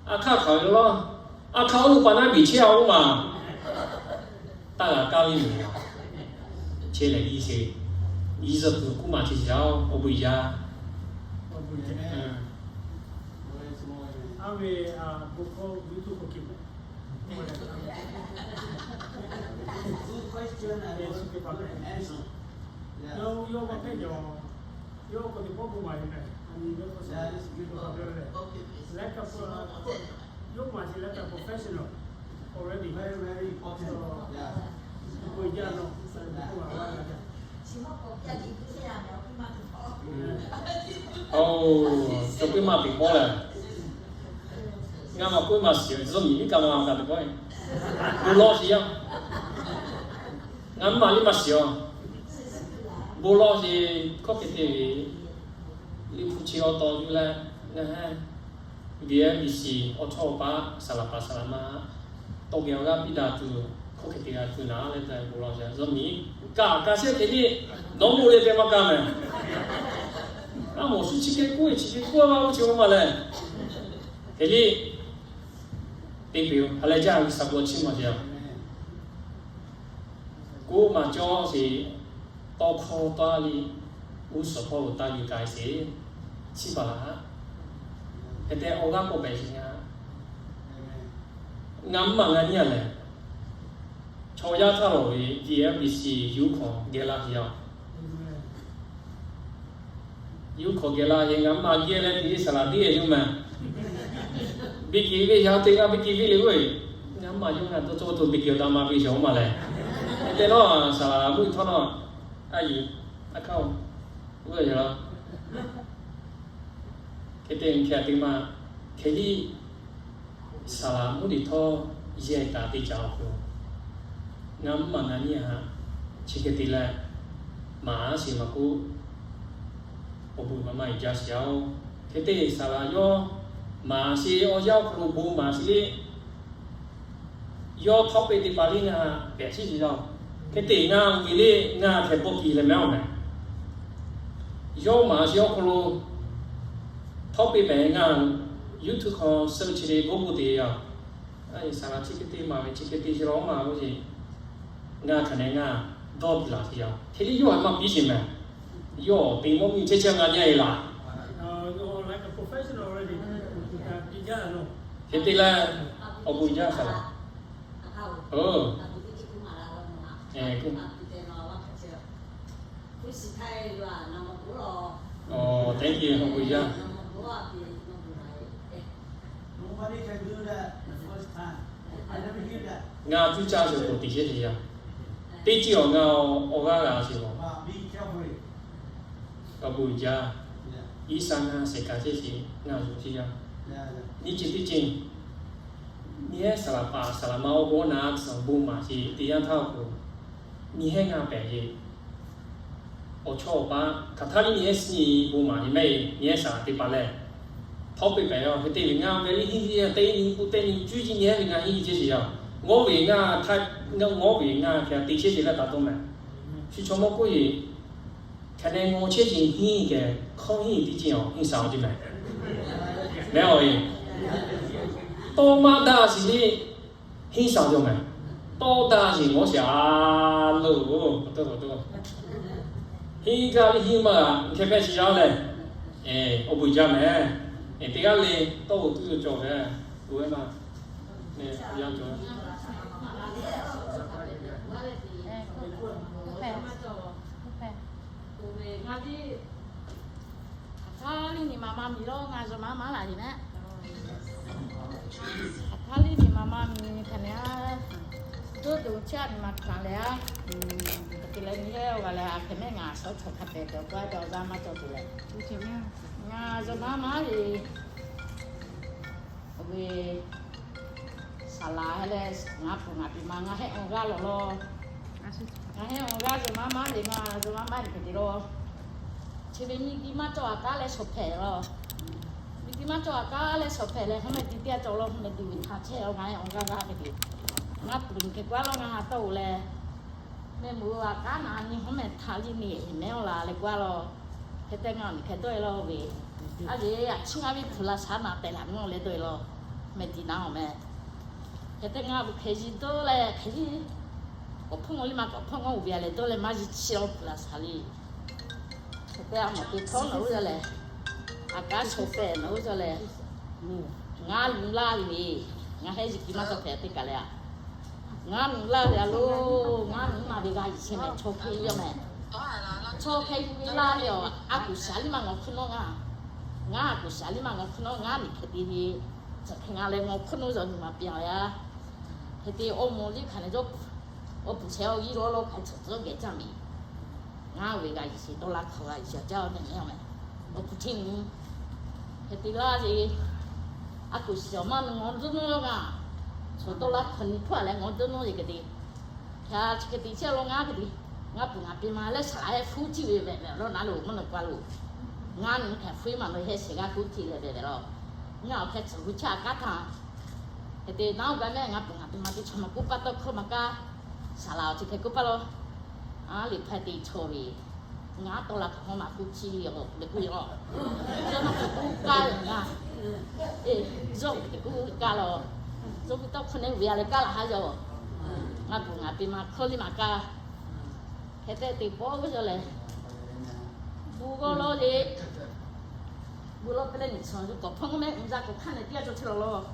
a hk'aˇ hk'aˬ ve lawˇ, a hk'aˇ oˇ lo pa naˉ biˬ chehˇ-a-oˬ ma. Taˇ g'a kaˇ ve mehˍ laˬ. Chehˇ leh iˉ sheˍ, iˉ zuhꞈ tuˬ k'oˆ maˍ chehˇ sheˍ yaˇ-oˬ, awˬ bon uiˍ jaˇ. Oˬ, cawˬ k'oˆ maˇ teꞈ hpawˇ lehˬ, ngaˬ maˇ k'oˆ maˇ shiˍ-oˬ, zuhꞈ miˬ liˇ kaꞈ maˇ g'a teꞈ hpawˇ, bon lawˇ shiˍ yaˇ. Ngaˬ maˇ liˇ maˇ shiˍ-oˬ, bon lawˇ shiˍ. Hkawˇ hk'e te ve, liꞈ hpu chi awˬ tawˇ yuˬ leh, ngaˬ heˆ, V I P C awˬ chawˇ awˬ paˆ saˍ laꞈ paˍ saˍ laꞈ ma tawˇ geh awˬ g'aˇ piˇ daꞈ tuˬ, hkawˇ hk'e te g'a tuˬ naˍ leh, bon lawˇ shiˍ. Zuhꞈ miˬ kaꞈ kaꞈ shehˆ hk'e liˇ, nawˬ moˍ leh te maˇ kaˇ mehˍ. A mawˬ shu chi hk'e k'oˆ ve chi hk'e k'oˆ a ma oˇ chi oˇ ma lehˬ, hk'e liˇ te piˇ-oˬ. Ha lehˬ jaˇ, G'uiˬsha bon chiˇ maˬ te-a. K'oˆ maˍ cawˇ sheˍ, tawˇ hkawˇ taˇ liˇ, g'uˇ suhˍ hpawˇ lo taˇ yuˬ k'ai sheˍ, chiˇ baˬ laˬ. Hk'e te awˬ g'aˇ k'awꞈ pehꞈ sheˍ ngaˬ. Ngaˬ mvuhˇ maˬ ngaˬ nyiˇ a lehˬ, chaw yaˇ htaˇ lawˬ ve V I P C yuˇ hkawˬ geh la ve yoˬ. Yuˇ hkawˬ geh la ve ngaˬ mvuhˇ maˬ geh leh teꞈ ve saˍ laꞈ teˇ geh yoˬ mehˍ. Biˇ kiˬ ve yaˇ teˇ g'aˇ biˇ kiˬ ve le-o, ngaˬ mvuhˇ maˬ yawˇ ngaˬ dawˇ cawˇ tuˬ biˇ kiˬ awˬ taˍ ma piˇ shawˍ-oˬ ma lehˬ. Hk'e te nawˉ saˍ laꞈ mvuhˇ htawˇ nawˉ, a yuˬ, a hkaˇ-oˬ, g'uˇ-e yoˬ laˇ. Hk'e te hk'e te maˇ, hk'e liˇ saˍ laꞈ mvuhˇ teˇ htawˇ yehˬ taˍ teˇ caꞈ awˬ hk'aw lo, ngaˬ mvuhˇ maˬ ngaˬ nyiˇ a chi hk'e te leh, maˍ sheˍ maˇ k'oˆ, awˬ bon maˇ maˇ uiˍ jaˇ sheˍ yaˇ-oˬ. Hk'e te saˍ laꞈ yawˇ maˍ sheˍ awˬ yanˇ awˬ hk'aw lo bon maˍ sheˍ le. Yawˇ htawˇ peꞈ teˇ hpaˍ liˇ ngaˬ pehꞈ chiˇ shiˍ yaˇ-oˬ. Hk'e te ngaˬ ve le ngaˬ hk'e bawˆ kiˬ leh mehˉ-oˬ mehˍ. Yawˇ maˍ sheˍ awˬ hk'aw lo htawˇ peꞈ pehꞈ ngaˬ YouTube hk'aw suhˆ chi le g'oˉ k'oˆ te yaˇ. Saˍ laꞈ chi hk'e te maˍ ve chi hk'e te sheˍ law maˇ k'oˆ sheˍ. Ngaˬ hk'aˬ nehˬ ngaˬ dawˇ piˇ laˬ sheˍ yaˇ. Hk'e liˇ yawˇ maˇ piˇ sheˍ mehˍ. Yawˇ teꞈ mawˇ miˇ chehˇ chehˇ ngaˬ nyiˇ a e laˬ. Hk'e te leh, awˬ bon jaˇ saˍ laꞈ. Thank you, awˬ bon jaˇ. Ngaˬ cuˇ caˇ sheˍ k'o teꞈ chehˇ sheˍ yaˇ. Teˇ ceuˬ awˬ ngaˬ awˬ g'aˇ g'a sheˍ law. Awˬ bon jaˇ. G'uiˬsha ngaˬ shehˍ k'ai chehˇ sheˍ ngaˬ zuhꞈ chehˇ yaˇ. Nyiˇ ceuˬ teˇ ceuˬ, nyi hehˉ saˍ laꞈ paˍ saˍ laꞈ ma awˬ bon naˍ tcuhˍ bon maˍ sheˍ teˇ yanˇ htaˇ awˬ hk'aw lo, nyi hehˉ ngaˬ pehꞈ sheˍ. Awˬ chawˇ awˬ paˆ hk'aˬ htaˇ liˇ nyi hehˉ suh nyi bon maˍ nyi mehˆ e nyi hehˉ saˍ laꞈ teˇ hpaˍ lehˬ, htawˇ peꞈ pehꞈ yaˇ. Hk'e te ve ngaˬ ve liˇ henˇ ve teˇ nyi k'oˆ teˇ nyi cuˇ yiˍ nyi hehˉ ve ngaˬ henˇ yiˍ chehˇ sheˍ yaˇ. Ngawˇ ve ngaˬ htaˇ, ngawˇ ve ngaˬ hk'e te chehˇ sheˍ leh taˍ tawˇ mehˍ. Shu chaw mawˇ k'oˆ yeˬ, hk'aˬ nehˬ ngawˬ chehˇ sheˍ henˇ kehˬ hkawˇ henˇ teˇ ceuˬ awˬ henˇ saˍ awˬ te mehˍ. Mehˉ awˬ e, tawˇ maˇ daꞈ sheˍ le, henˇ saˍ awˬ te mehˍ. Tawˇ daˇ yeˬ mawˇ shaˍ loˬ. Henˇ gaˇ ve henˇ maˇ g'a, hkeh pehˇ chi yaˇ leh, awˬ beuꞈ jaˇ mehˍ. Teˇ g'aˇ le tawˇ g'oˬ tuˇ cawˬ leh, oˇ ve maˇ, yaˇ cawˬ. Aˬ htaˇ liˇ nyi ma ma miˬ lawˇ, ngaˬ zuhꞈ maˍ maˍ laˬ yeˬ mehˍ. Aˬ htaˇ liˇ nyi ma ma miˬ hk'aˬ nehˬ, doˇ doˬ chehˇ a nyi ma hkanˍ leh a, hk'e te leh nyi leh g'a leh a hk'e mehˆ ngaˬ shaw chaw hk'a pehꞈ cawˬ k'oˆ a cawˬ, za maˇ cawˬ tuˬ leh, ngaˬ zuhꞈ maˍ maˍ yeˬ. Oˇ ve saˍ laˍ heh leh, ngaˬ pfuhˍ ngaˬ piˍ ma ngaˬ hehˆ awˬ g'aˇ lawˬ lawˬ. Ngaˬ hehˆ awˬ g'aˇ zuhꞈ maˍ maˍ yeˬ, ngaˬ zuhꞈ maˍ maˍ yeˬ hk'e te lawˬ. Chi ve miˬ guiˬ maˇ cawˬ a k'aˉ leh shawˍ hpehꞈ lawˬ. Miˬ guiˬ maˇ cawˬ a k'aˉ leh shawˍ hpehꞈ leh, hawˉ meh ti teˇ a cawˬ lawˬ, hawˉ meh ti ve htaꞈ chehˇ a, ngaˬ hehˆ awˬ g'aˇ g'aˇ hk'e te. Ngaˬ pfuhˍ nyi hk'e k'oˆ a lawˬ, ngaˬ ha tawˇ oˬ leh, meh muꞈ a k'aˉ na nyi hawˉ meh htaꞈ liˇ nyi mehˉ awˬ laˬ leh k'oˆ a lawˬ. Hk'e te ngaˬ awˬ nyi hk'e dawˇ e lawˬ ve, a yeˬ a chi ngaˬ ve pfuhˍ la shaˍ naˍ tehꞈ laˬ mvuhˇ leh dawˇ e lawˬ. Meh ti na awˬ meh. Hk'e te ngaˬ pfuhˍ hk'e yiˬ dawˇ leh hk'e liˇ, k'awꞈ hpawˇ ngaw liˇ ma k'awꞈ hpawˇ ngaw oˬ ve a leh dawˇ leh maˇ yiˬ chi awˬ pfuhˍ la shaˍ le. Hk'e te a mawˬ te htawˇ nawˬ oˇ yaˇ lehˬ, a k'aˉ shawˍ pehꞈ nawˬ oˇ yaˇ lehˬ, ngaˬ luˬ laˇ ve, ngaˬ hehˆ yiˬ kiˬ maˇ cawˬ hpehꞈ teˇ kaˬ leh a, ngaˬ luˬ laˇ ve a loˬ, ngaˬ luˬ na ve g'a yiˬ shehˍ mehˍ chaw hk'e yaˇ mehˍ. Chaw hk'e yuˬ ve laˇ ve awˬ, a kuˬ shaˍ liˇ ma ngawˬ hkuiˇ nawˉ ngaˬ, ngaˬ a kuˬ shaˍ liˇ ma ngawˬ hkuiˇ nawˉ ngaˬ miˬ hk'e te ve, chi hk'e ngaˬ leh ngawˬ hkuiˇ nawˉ yaw nyi ma piˇ a ve a. Hk'e te awˬ moˍ liˇ hk'aˬ nehˬ, awˬ puˍ shehˍ awˬ yiˇ lawˇ lawˇ hk'a tsuhꞈ tcuhˉ geh caˇ miˬ. Ngaˬ ve g'a yiˬ shehˍ dawˇ laˇ hk'awꞈ g'a yiˬ shehˍ caˇ a mehˍ mehˍ awˬ meh, awˬ puˍ htiˇ nu. Hk'e te laˇ ve, a kuˬ shaˍ maˇ nu ngawˬ dawˇ nawˉ ngaˬ, shaˍ dawˇ laˇ hk'awꞈ nyi hpawˇ a leh ngawˬ dawˇ nawˉ yeˬ hk'e te. Hk'e chi hk'e te chehˇ lawˬ ngaˬ hk'e te, ngaˬ pfuhˍ ngaˬ piˇ ma leh shaˍ laˍ hehˆ hpu tiˇ ve vehꞈ vehꞈ lawˬ na loˬ mvuhˇ naw k'oˆ a loˬ. Ngaˬ nu hk'e hpu maˇ nawˬ hehˆ shehˍ g'aˇ hpu tiˇ leh vehꞈ vehꞈ lawˬ. Ngaˬ awˬ hk'e tcuhˍ hu chaˇ a k'aˉ htaˇ, hk'e te naˉ oˇ gaˇ mehˆ ngaˬ pfuhˍ ngaˬ piˇ ma teˇ chaw ma k'oˆ paˇ tawˇ hkawˇ ma kaˇ, shaˍ laˍ awˬ chi hk'e k'oˆ paˇ lawˬ. A liꞈ hpaˇ te chaw ve, ngaˬ tawˇ la hk'awꞈ hawˉ maˬ hpu tiˇ ve awˬ leh k'oˆ ve a, yawˇ maˇ k'oˆ kaˇ ve ngaˬ, yawˇ k'oˆ kaˇ lawˬ. Yawˇ k'oˆ tawˇ hkawˇ nehˬ ve a leh kaˇ laˬ haˉ yaˇ. Ngaˬ pfuhˍ ngaˬ piˇ ma hkawˇ liˇ ma kaˇ. Hk'e te teˇ pawˆ g'uˇ yaˇ lehˬ, bon g'awˇ lawˇ le. Bon lawˇ te leh nyi chaw k'awꞈ hpawˇ ngaw mehˆ, za k'awꞈ hk'aˇ nehˬ teˇ g'aˇ cawˬ chehˇ lawˬ lawˬ.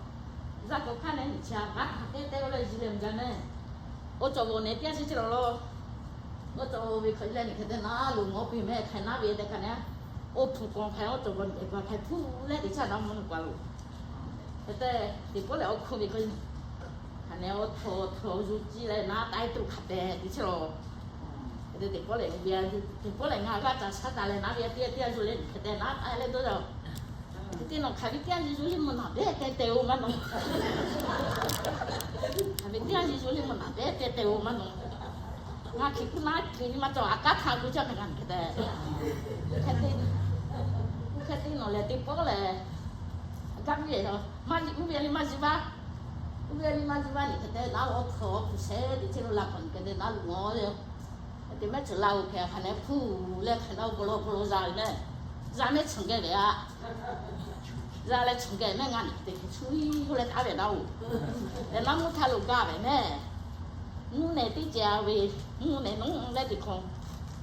Za k'awꞈ hk'aˇ nehˬ nyi chi a k'aˉ htaꞈ teˇ teˇ g'aˇ leh zi leh mvuhˇ gaˇ mehˆ. Oˇ cawˬ g'awˬ nehˬ teˇ g'aˇ chehˇ chehˇ lawˬ lawˬ. Oˇ cawˬ ve hk'aˬ leh nyi hk'e te naˉ loˬ ngawˬ piˇ mehˆ hk'e naˉ ve te hk'aˬ nehˬ, oˇ hpu k'aw hk'e oˇ cawˬ g'awˬ nehˬ k'aw hk'e hpu leh teˇ chaˇ naˉ mvuhˇ naw k'oˆ a loˬ. Hk'e te teˇ pawˆ lehˬ awˬ hkuˇ ve k'o, hk'aˬ nehˬ awˬ htawnˍ htawnˍ zuhꞈ ciˇ leh naˉ taˆ tuˬ hk'a tehꞈ te chehˇ lawˬ. Hk'e te teˇ pawˆ lehˬ, teˇ pawˆ lehˬ ngaˬ g'aˇ caˬ shaˉ taˍ leh naˉ ve teˇ g'aˇ teˇ g'aˇ zuhꞈ leh hk'e te naˉ taˆ leh dawˇ yaˇ. Hk'e te nawˬ hk'aˬ ve teˇ g'aˇ zuhꞈ zuhꞈ leh mvuhˇ naw tehꞈ te te oˬ maˇ nawˬ. Hk'aˬ ve teˇ g'aˇ zuhꞈ zuhꞈ leh mvuhˇ naw tehꞈ te te oˬ maˇ nawˬ. Ngaˬ hkiˬ kuiˬ naˉ hkiˬ nyi ma cawˬ a k'aˉ htaꞈ gu caˇ mehˍ g'a hk'e te. Hk'e te, hk'e te nawˬ lehˬ teˇ pawˆ lehˬ, gaˇ ve lehˬ, maˇ uˉ ve le maˇ zi vaˇ. Uˉ ve le maˇ zi vaˇ nyi hk'e te naˉ awˬ htawnˍ awˬ hpu shehˍ teˇ chehˇ lo la hk'awꞈ nyi hk'e te naˉ loˬ ngawˬ ve. Hk'e te mehˆ tsuhꞈ la oˬ hk'e hk'aˬ nehˬ hpu leh hk'aˬ nehˬ oˇ bon lawˬ bon lawˬ za ve mehˆ. Za mehˆ tsuhꞈ geh ve a. Za leh tsuhꞈ geh mehˆ ngaˬ nyi hk'e te hk'e chu leh taˉ ve naˉ oˬ. Leh naˉ mvuhˇ htaˇ lo gaˇ ve mehˆ. Mvuhˇ nehˬ teˇ ceh a ve, mvuhˇ nehˬ naˉ leh teˇ hk'aw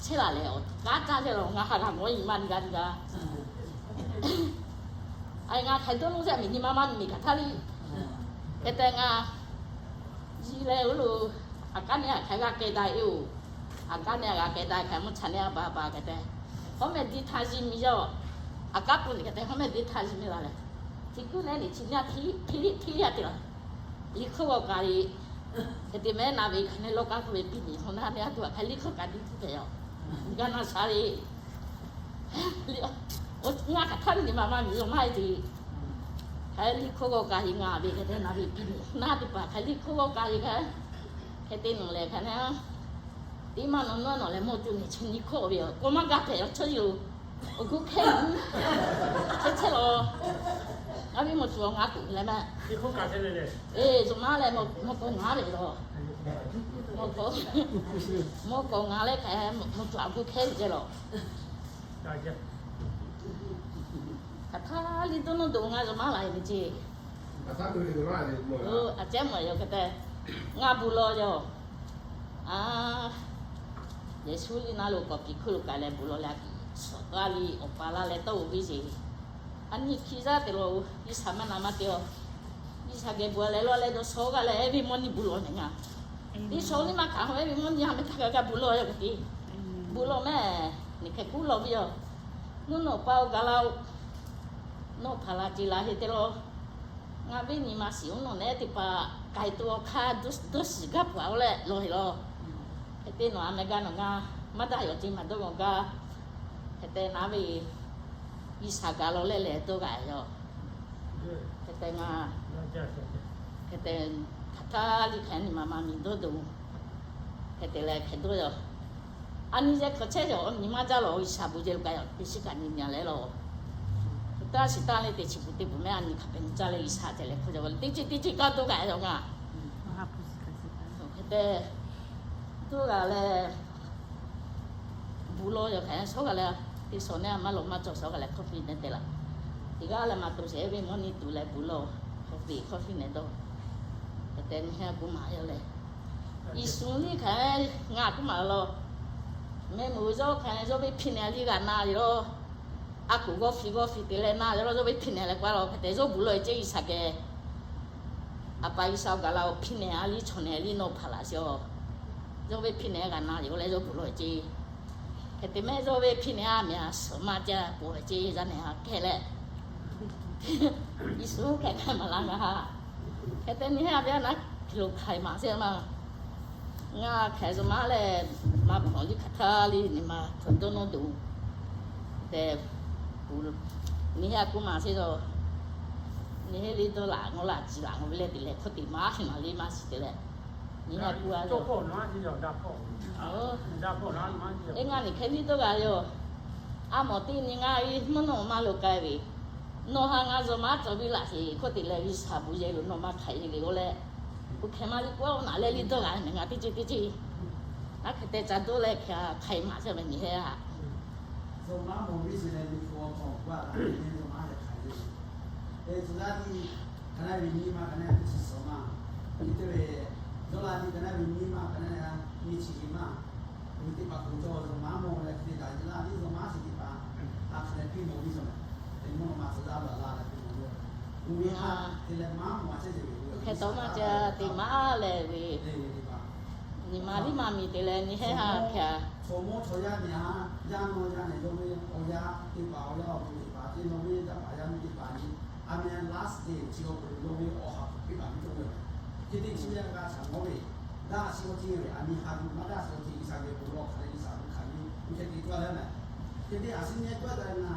chehˇ laˬ leh awˬ k'aˉ caˇ leh lawˬ ngaˬ ha g'a mawˬ nyi ma nyi g'a nyi g'a. A ngaˬ hk'aˬ dawˇ nawˇ zeˇ miˬ nyi ma maˇ miˬ kaꞈ htaˇ le. Hk'e te ngaˬ zi leh oˇ lo, a k'aˉ nehˬ a hk'aˬ g'a kehˬ daꞈ e oˬ. A k'aˉ nehˬ a g'a kehˬ daꞈ hk'aˬ mvuhˇ cha nehˬ a ba ba hk'e te, hawˉ mehˍ diˇ htaˇ zi miˬ yaˇ. A k'aˉ pun nyi hk'e te hawˉ mehˍ diˇ htaˇ zi miˬ la leh, chi kuˉ nehˬ nyi chi nehˬ hpiˇ hpiˇ hpiˇ a te la. Liˇ hkawˇ g'aw kaꞈ le. Hk'e te mehˆ na ve hk'aˬ nehˬ lawˇ kaˉ hk'oˆ ve piˇ nyi hawˉ naˉ nehˬ a tuˬ a hk'aˬ liˇ hkawˇ kaꞈ diˇ tuˬ hpehꞈ yaˇ. Gaˇ naˆ sha le. Ngaˬ hk'aˬ htaˇ nyi ma maˇ miˬ yaˇ maˇ e te. Hk'aˬ liˇ hkawˇ g'aw kaꞈ le ngaˬ ve hk'e te na ve piˇ nyi naˆ teˇ hpaˍ hk'aˬ liˇ hkawˇ g'aw kaꞈ le hk'e, hk'e te nawˬ lehˬ hk'aˬ nehˬ, teˇ maˇ nawˬ nawˉ nawˬ lehˬ mawˇ tuˬ nyi chi nyi hkawˇ ve yoˬ. K'o maˇ gaˇ hpehꞈ yaˇ chaw yeˬ oˬ. Awˬ gu hkehˇ nyi chehˇ chehˇ lawˬ. Ngaˬ ve mawˇ tuˬ awˬ ngaˬ tuˬ leh mehˆ. Eˬ, zuhꞈ maˇ leh mawˇ k'o ngaˬ ve lawˬ. Mawˇ k'o ngaˬ leh hk'e mawˇ tuˬ awˬ gu hkehˇ ve ceh lawˬ. Hk'aˬ htaˇ liˇ dawˇ nawˇ doꞈ ngaˬ zuhꞈ maˇ laˬ ve ceˇ. A cehˉ mawˬ yoˬ hk'e te. Ngaˬ bvuhˬ lawˬ yoˬ. A, Yeˍsuˆ liꞈ naˉ lo k'awꞈ piˍ hkuˇ lo k'ai leh bvuhˬ lawˬ leh, a kiˍ shawˍ taˇ liˇ awˬ pa laˇ leh tawˇ oˬ ve sheˍ. A nyi hkiˇ zaˇ te lawˬ, G'uiˬsha maˇ na maˇ te-o. G'uiˬsha geh bvuhˬ leh lawˬ leh dawˇ shawˉ g'aˇ leh ehˉ ve mawˇ nyi bvuhˬ lawˬ meh ngaˬ. Teˇ shawˉ liˇ maˇ hkanˍ, ehˉ ve mawˇ nyi ha meh htaˇ g'a g'a bvuhˬ lawˬ yoˬ kaꞈ te. Bvuhˬ lawˬ meh, neˬ hkeh kuˉ lawˬ ve yoˬ. Nuˇ nawˬ pa-oˬ, gaˬ la-oˬ. Nawˬ hpaˍ laˬ ce laˬ heˆ te lawˬ. Ngaˬ viˉ nyi ma shiˍ-oˬ, nawˬ nehˉ teˇ hpaˍ k'ai tuˬ awˬ hk'aˇ dawˇ shiˍ gaˇ peuˬ-a-oˬ leh lawˬ heˆ lawˬ. Hk'e te nawˬ a meh gaˇ nawˬ gaˇ, maˇ daꞈ yawˬ ce maˇ dawˇ g'awˬ gaˇ. Hk'e te naˉ ve G'uiˬsha gaˬ lawˬ leh lehˬ dawˇ g'aꞈ yoˬ. Hk'e te ngaˬ, hk'e te hk'aˬ htaˇ liˇ hk'e nyi ma ma miˬ dawˇ doˬ. Hk'e te leh hk'e dawˇ yoˬ. A nyi yehˬ hk'aˬ chehˇ yoˬ, a nyi maˇ jaˇ lawˬ, G'uiˬsha bvuhˬ jehˬ lo k'ai yoˬ, teˇ shiˉ kaꞈ nyi nyi leh lawˬ. Hk'e te a shiˍ taˇ leh teˇ chi bvuhˬ teˇ bvuhˬ meh a nyi hk'aˬ hpehꞈ nyi jaˇ leh G'uiˬsha ceh leh hk'aw jaˇ ve le teˇ chi teˇ chi kaꞈ dawˇ g'aꞈ yoˬ ngaˬ. Hk'e te dawˇ g'aꞈ leh bvuhˬ lawˬ yoˬ hk'e shawˉ g'aˇ leh, teˇ shawˍ nehˉ a maˇ lawˬ maˇ cawˬ shawˉ g'aˇ leh coffee nehˉ te laˬ. Teˇ g'aˇ leh maˇ to sheˍ ve mawˇ nyi tuˬ leh bvuhˬ lawˬ, coffee coffee nehˉ dawˇ. Hk'e te nyi heˆ a kuˇ maˬ yoˬ leh, Yeˍsuˆ liˇ hk'e ngaˬ kuˇ maˬ lawˬ. Meh meuꞈ ve yawˇ hk'e yawˇ ve hpiˇ nehˬ a liˇ g'aꞈ na yoˬ. A kuˬ g'awˇ fiˍ g'awˇ fiˍ te leh na yoˬ lawˬ, yawˇ ve hpiˇ nehˬ leh k'oˆ lawˬ hk'e te yawˇ bvuhˬ lawˬ-e ceˇ G'uiˬsha geh. A pa G'uiˬsha-oˬ, gaˬ la-oˬ, hpiˇ nehˬ a liˇ chaw nehˬ a liˇ nawˬ hpaˍ laˬ sheˍ-oˬ. Yawˇ ve hpiˇ nehˬ g'aꞈ na yoˬ leh yawˇ bvuhˬ lawˬ-e ceˇ. Hk'e te meh yawˇ ve hpiˇ nehˬ a meh a suhˍ maˇ jaˇ pon ve ceˇ, yaˇ nehˬ a kehˬ leh Yeˍsuˆ hk'e hk'e maˍ laˇ ngaˬ. Hk'e te nyi heˆ a ve a naˉ hk'e lo hk'aiˬ maˍ sheˍ maˇ. Ngaˬ hk'aiˬ zuhꞈ maˉ leh, maˇ hpawnˬ liˇ hk'aˬ htaˇ liˇ nyi ma hto dawˇ nawˇ doˬ tehꞈ, nyi heˆ a kuˇ maˬ sheˍ yoˬ. Nyi heˆ liˇ dawˇ laꞈ ngawˇ laꞈ ciˍ laꞈ ngawˇ ve leh te leh hkawˇ te maˇ maˍ liˇ maˇ shiˍ te leh, nyi heˆ a kuˇ a yoˬ. Eˬ, ngaˬ nyi hk'e liˇ dawˇ g'a yoˬ. A mawˬ teˇ nyi ngaˬ ve mvuhˇ naw ma lo k'ai ve, nawˬ ha ngaˬ zuhꞈ maˉ cawˬ ve laꞈ sheˍ hkawˇ te leh G'uiˬsha bvuhˬ jehˬ lo nawˬ maˇ hk'aiˬ ve le-o leh, oˇ hk'e maˇ liˇ k'oˆ-a, oˇ naˬ leh liˇ dawˇ g'a meh ngaˬ teˇ ceuˬ teˇ ceuˬ. Naˉ hk'e te ca dawˇ leh hk'e hk'aiˬ maˍ sheˍ meh nyi heˆ a. Zuhꞈ maˉ mawˬ ve sheˍ leh nyi hk'o a hk'aw g'a la ve nyi zuhꞈ maˉ leh hk'aiˬ ve. Eˬ, tcuh yaˇ tiˉ hk'aˬ na ve nyi ma hk'aˬ na teˇ chi suhˍ ma, nyi teˇ ve, dawˇ la tiˉ hk'aˬ na ve nyi ma hk'aˬ na nyi chi ve maˇ, nyi teˇ hpaˍ k'oˆ cawˬ zuhꞈ maˉ mawˬ leh hk'e te daꞈ la tiˉ zuhꞈ maˉ sheˍ teˇ hpaˍ, a hk'aˬ leh piˇ mawˬ ve sheˍ meh, te mvuhˇ naw ma tcuh yaˇ la la leh piˇ mawˬ ve, oˇ ve ha te leh maˇ mawˬ a chehˇ ve, hk'e taw maˇ ca te maˇ leh ve, nyi ma liˇ maˇ miˬ te leh nyi heˆ ha hk'e a. Chaw mawˇ chaw yaˇ nehˬ a, yaˇ nawˇ yaˇ nehˬ yawˇ ve awˬ yaˇ teˇ hpaˍ, awˬ yaˇ awˬ to teˇ hpaˍ, te nawˬ ve yaˇ paˍ yaˇ miˇ teˇ hpaˍ nyi, a meh last day chi awˬ hk'aw lo yawˇ ve awˬ ha hpehꞈ piˇ laˬ ve cawˬ ve. Hk'e te chi ve a g'a shaˍ mawˇ ve, daˇ a shiˍ awˬ ceuˬ ve, a nyi ha tuˬ maˇ daˇ a shiˍ awˬ ceuˬ G'uiˬsha geh bon lawˬ hk'aˬ leh G'uiˬsha bon hkanˍ ve, oˇ hk'e te cawˇ leh meh. Hk'e te a shiˍ nyi cawˇ daꞈ na,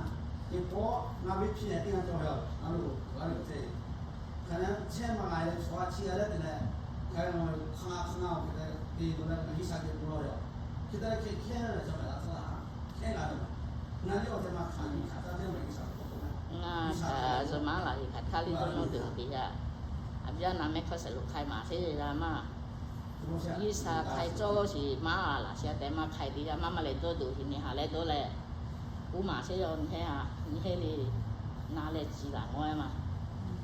teˇ pawˆ ngaˬ ve hpiˇ nehˬ teˇ g'aˇ cawˬ ve a, a lo, a lo ceˇ. Hk'aˬ na chehˇ maˇ g'a leh chaw a chi g'a leh te leh, hk'aˬ na hk'aˬ na hk'aˬ na te to leh G'uiˬsha geh bon lawˬ yoˬ. Hk'e te leh hk'e hk'e leh chaw mehˍ laꞈ tcuhˉ la, hk'e g'a leh, ngaˬ liˇ awˬ te maˇ hk'aˬ nyi hk'aˬ htaˇ teˇ g'aˇ G'uiˬsha geh bon lawˬ. Ngaˬ hk'aˬ zuhꞈ maˉ laˬ ve hk'aˬ htaˇ liˇ dawˇ nawˇ tuˬ teˇ yanˇ, a viˉ a naˍ meh hkawˇ shehˍ lo hk'aiˬ maˍ sheˍ yaˇ maˇ. G'uiˬsha hk'aiˬ cawˇ sheˍ maˇ laˬ sheˍ a tehꞈ maˇ hk'aiˬ teˇ yanˇ maˇ maˇ leh dawˇ tuˬ heˍ nyi ha leh dawˇ leh, uˉ maˍ sheˍ yoˬ. Nyi heˆ a, nyi heˆ le, na leh ciˍ laˬ mawˇ e maˇ.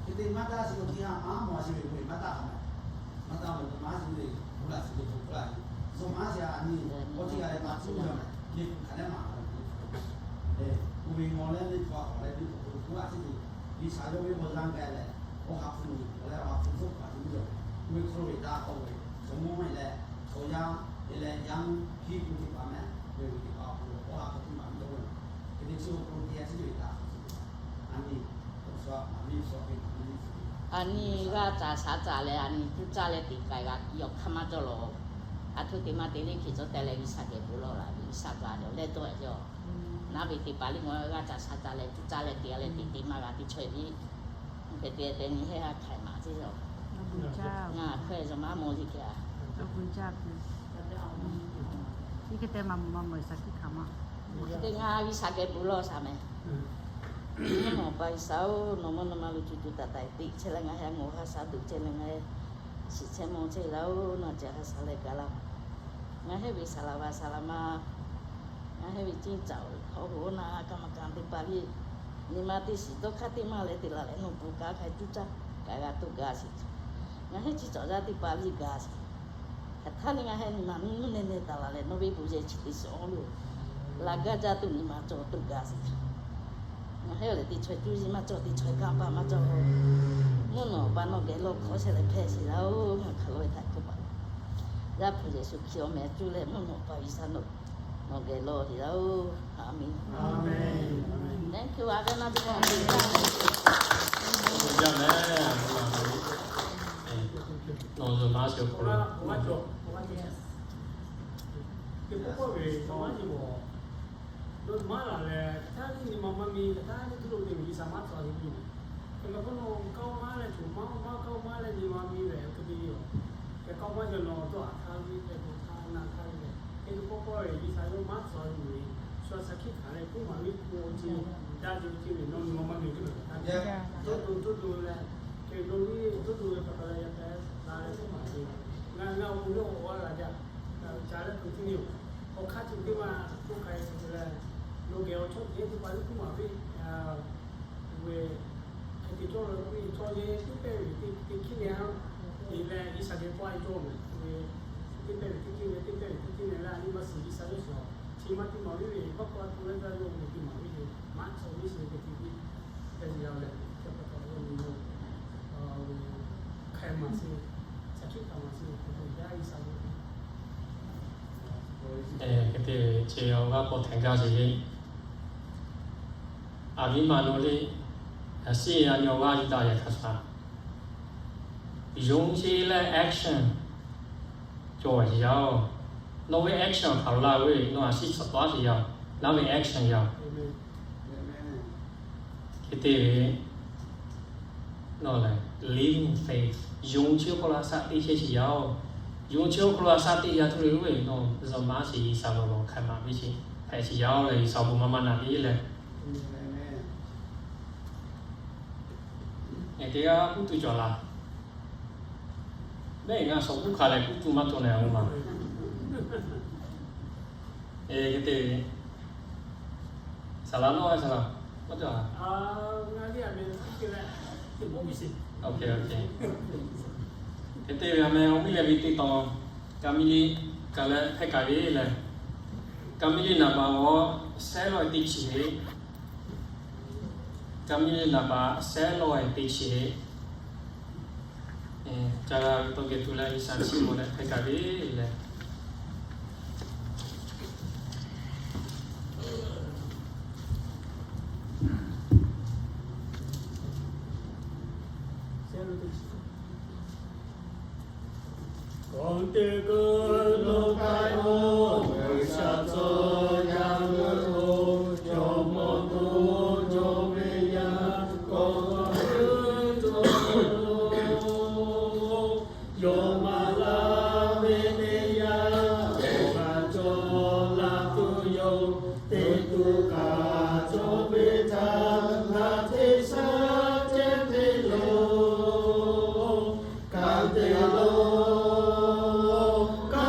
Hk'e te maˇ daˇ sheˍ awˬ ceuˬ a maˇ mawˬ a sheˍ ve k'o maˇ daˇ ha meh. Maˇ daˇ mawˬ maˇ sheˍ ve, k'oˆ laˇ sheˍ ve k'oˆ laˇ sheˍ. Zuhꞈ maˉ sheˍ a nyi, awˬ ceuˬ g'a leh maˇ tcuhˉ yoˬ meh, le kuˬ hk'aˬ leh maˇ g'a ve. Eˬ, kuˬ ve ngawˬ leh le hpaw a k'awꞈ leh ve k'oˆ k'oˆ a sheˍ ve, G'uiˬsha yawˇ ve awˬ yanˇ gaˬ leh, awˬ ha hpu nyi, awˬ leh awˬ ha hpu zuhˆ hk'aˬ te ve yoˬ. Oˇ ve hk'aw lo ve daꞈ k'oˆ ve, chaw mawˇ meh leh, chaw yaˇ, e leh yaˇ mvuhˇ hkiˇ kuˬ teˇ hpaˍ meh, ve ve teˇ hpaˍ awˬ hk'aw lo awˬ ha hpu teˇ maˬ ve dawˇ ve. Hk'e te chi awˬ hk'aw lo te a ciˉ ve daꞈ k'oˆ ve, a nyi, awˬ shu a maˍ ve shu a ve maˍ ve le. A nyi g'aˇ caˍ shaˍ caˍ leh a nyi tuˇ caˇ leh teꞈ k'ai g'a yawˇ hk'aˇ maˇ cawˇ lawˬ. A htoꞈ te maˇ te le hk'e cawˇ teh leh G'uiˬsha geh bon lawˬ laˬ ve G'uiˬsha gaˬ leh leh dawˇ a yoˬ. Naˉ ve teˇ hpaˍ le ngaˬ g'aˇ caˍ shaˍ caˍ leh tuˇ caˇ leh teꞈ a leh teꞈ te maˇ g'a teˇ chaweh ve. Hk'e te te nyi heˆ a hk'aiˬ maˍ sheˍ yoˬ. Ngaˬ hkawˇ zuhꞈ maˉ mawˬ le hk'e a. Hk'e te ngaˬ G'uiˬsha geh bon lawˬ shaˍ meh. Mvuhˇ naw pa G'uiˬsha-oˬ, nawˬ mvuhˇ naw ma lo co co taiˍ taiˍ teꞈ chehˇ leh ngaˬ hui a ngawˬ ha sha duˬ chehˇ leh ngaˬ hui shiˍ chehˇ mawˬ chehˇ laˇ-oˬ, nawˬ ceh ha sha leh gaˬ laˇ. Ngaˬ hui ve saˍ laˍ vaˍ saˍ laˍ ma, ngaˬ hui ve ceˇ caꞈ-oˬ, hk'aw hoꞈ na kaꞈ maˇ kaꞈ teˇ hpaˍ le, nyi ma teˇ shiˍ dawˇ hk'aˇ teˇ maˇ leh te laˬ leh nawˬ bon kaꞈ hk'a cuˇ caˇ kaꞈ g'a toˇ gaˇ sheˍ. Ngaˬ hui chi cawˬ yaˇ teˇ hpaˍ liˇ gaˬ sheˍ. Hk'aˬ htaˇ le ngaˬ hui nyi ma mvuhˇ nehˇ nehˇ taˍ laˬ leh, nawˬ ve bon yehˬ chi teˇ shiˍ awˬ lo laꞈ gaˇ jaˇ tuˬ nyi ma cawˬ tuˬ gaˬ sheˍ. Ngaˬ hui lehˬ teˇ chaweh cuˇ yiˍ maˇ cawˬ, teˇ chaweh kanˇ paˆ maˇ cawˬ. Mvuhˇ naw pa nawˬ geh lawˇ hk'awˇ shehˍ leh hpehꞈ sheˍ laˇ-oˬ. Ngaˬ hk'aˬ lo ve htaꞈ hk'oˆ paˍ, Yaˇ hpu Yeˍsuˆ Hkriꞈ awˬ meh cuˇ leh mvuhˇ naw pa G'uiˬsha nawˬ, nawˬ geh lawˇ sheˍ laˇ-oˬ. Aˍmenˍ. Thank you. A ve na te ma te. Yaˇ meh, nawˬ zuhꞈ maˇ sheˍ k'o, maˇ cawˬ. Teˇ pawˆ pawˆ ve maˇ maˇ nyi bawˬ. Nawˬ maˇ laˬ lehˬ, hk'aˬ htaˇ le nyi ma maˇ miˇ, hk'aˬ htaˇ le tuˬ lo te ve G'uiˬsha maˇ tcuh a ve nyi ma. Hk'e ma k'oˆ, nawˬ k'aoˇ maˇ leh, choˬ maˇ maˇ k'aoˇ maˇ leh nyi ma miˇ ve hk'e te ve yoˬ. Hk'e k'aoˇ maˇ cawˬ, nawˬ dawˇ haˍ htaˇ ve hk'e k'o htaˇ na htaˇ ve lehˬ, teˇ pawˆ pawˆ ve G'uiˬsha yawˇ maˇ tcuh a ve nyi ma, shu a shaˍ hkiˆ hkanˍ leh kuˇ maˍ ve k'o, chi daꞈ ve ce ve, nawˬ nyi ma maˇ miˇ teˇ hpaˍ htaˇ, dawˇ to dawˇ to leh, hk'e dawˇ ve dawˇ to ve pa taw leh yaˇ pehˇ la leh kuˇ maˍ ve, ngaˬ ngaˬ awˬ pon yawˇ awˬ g'aˇ g'a jaˇ. Ca leh to tiˉ nyi-oˬ, awˬ hk'aˇ tuˬ teˇ maˬ k'oˆ k'ai leh, nawˬ geh awˬ chawˇ teˇ hpaˍ lo kuˇ maˍ ve, ve hk'e te cawˇ ve, chaw yehˬ teˇ pehˇ ve teˇ hkiˉ neh a, te leh G'uiˬsha geh k'awꞈ e cawˇ ve, teˇ pehˇ ve teˇ hkiˉ neh, teˇ pehˇ ve teˇ hkiˉ neh leh, a nyi ma shiˍ G'uiˬsha yawˇ shiˍ-oˬ, chi maˇ teˇ maˬ viˉ ve maˇ k'awꞈ a to leh gaˇ yawˇ ve teˇ maˬ viˉ ve maˇ cawˬ viˉ shiˍ ve teˇ hkiˉ viˉ, hk'e te g'a leh, hk'e pa taw yawˇ nyi ma hk'e maˍ sheˍ, shaˍ hkiˆ hkanˍ maˍ sheˍ, hk'e te gaˇ G'uiˬsha ve. Hk'e te chi awˬ g'aˇ k'awꞈ hteꞈ gaˇ sheˍ le. A viˉ ma nawˬ le, a shiˉ a nyi awˬ g'aˇ yuˬ daꞈ yaꞈ hk'aˇ shaˍ, yonˍ sheˍ leh action cawˬ sheˍ yaˇ-oˬ. Nawˬ ve action hk'aˬ lo laˇ ve, nawˬ a shiˉ tcuhˍ taˍ sheˍ yaˇ-oˬ. Nawˬ ve action yaˇ-oˬ. Hk'e te ve, nawˬ lehˬ living faith, yonˍ chi awˬ hk'aw lo a shaꞈ teꞈ chehˇ sheˍ yaˇ-oˬ. Yonˍ chi awˬ hk'aw lo a shaꞈ teꞈ yaˇ tuˬ le, oˇ ve nawˬ zuhꞈ maˇ sheˍ G'uiˬsha ve awˬ lawn hk'aˬ ma viˉ sheˍ hpehꞈ sheˍ yaˇ-oˬ leh, G'uiˬsha awˬ bon maˇ maˇ na piˇ leh. Ngaˬ teˇ g'aˇ kuˇ tuˬ cawˬ laˬ. Mehˆ ngaˬ shawˍ kuˇ hkanˍ leh kuˇ tuˬ maˇ cawˬ leh a ma. Hk'e te ve, saˍ laˍ nawˇ saˍ laˍ maˇ cawˬ a. Hk'e te ve a meh, awˬ miˇ leh ve teˇ tawn, ka miˇ liˇ ka leh hpehˇ kaꞈ ve leh, ka miˇ liˇ naˍ baꞈ g'awˇ sehˉ lawˇ e teˇ chi ve, ka miˇ liˇ naˍ baꞈ sehˉ lawˇ e teˇ chi ve, ca g'a ve tawˇ geh tuˬ leh G'uiˬsha chiˇ mvuh leh hpehˇ kaꞈ ve leh. K'awꞈ te kuˬ lo k'ai-o, G'uiˬsha tcuh yaˇ ve-o, jawˇmawˇ to jawˇ ve yaˇ k'awꞈ te cawˬ-o. Yawˇ maˍ laˇ ve teˇ yanˇ, awˬ ha cawˬ la tuˬ yoˬ. Teˇ tuˬ kaꞈ cawˬ ve htaˇ, ngaˬ hteˇ shaˉ chehˇ te lo, kanˉ te lo, ka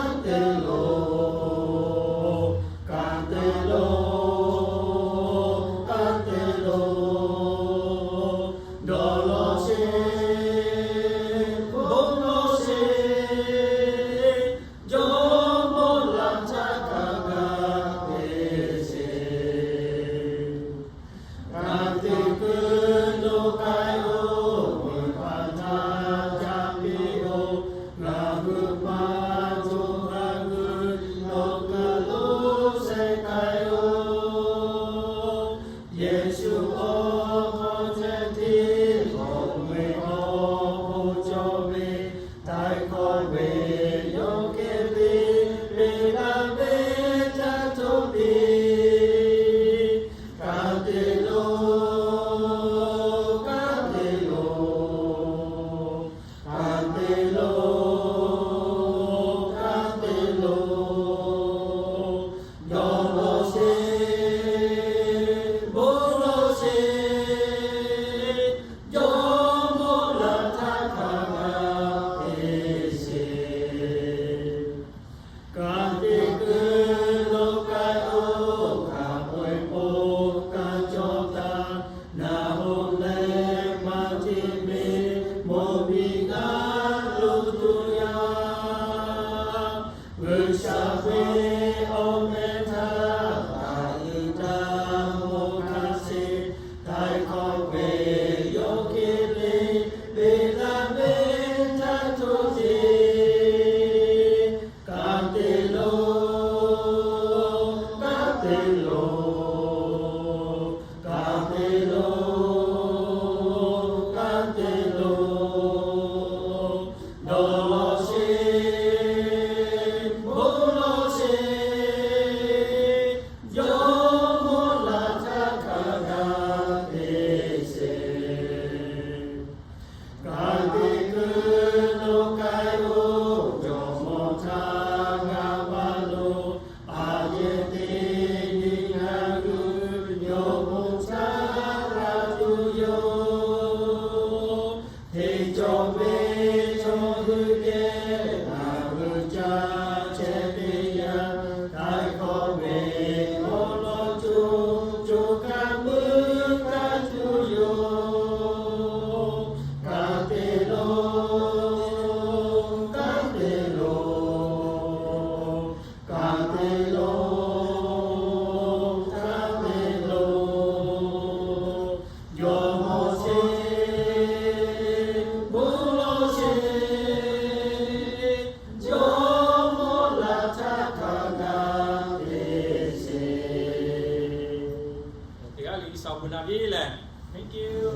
Awˬ bon naꞈ piˇ lehˬ, thank you.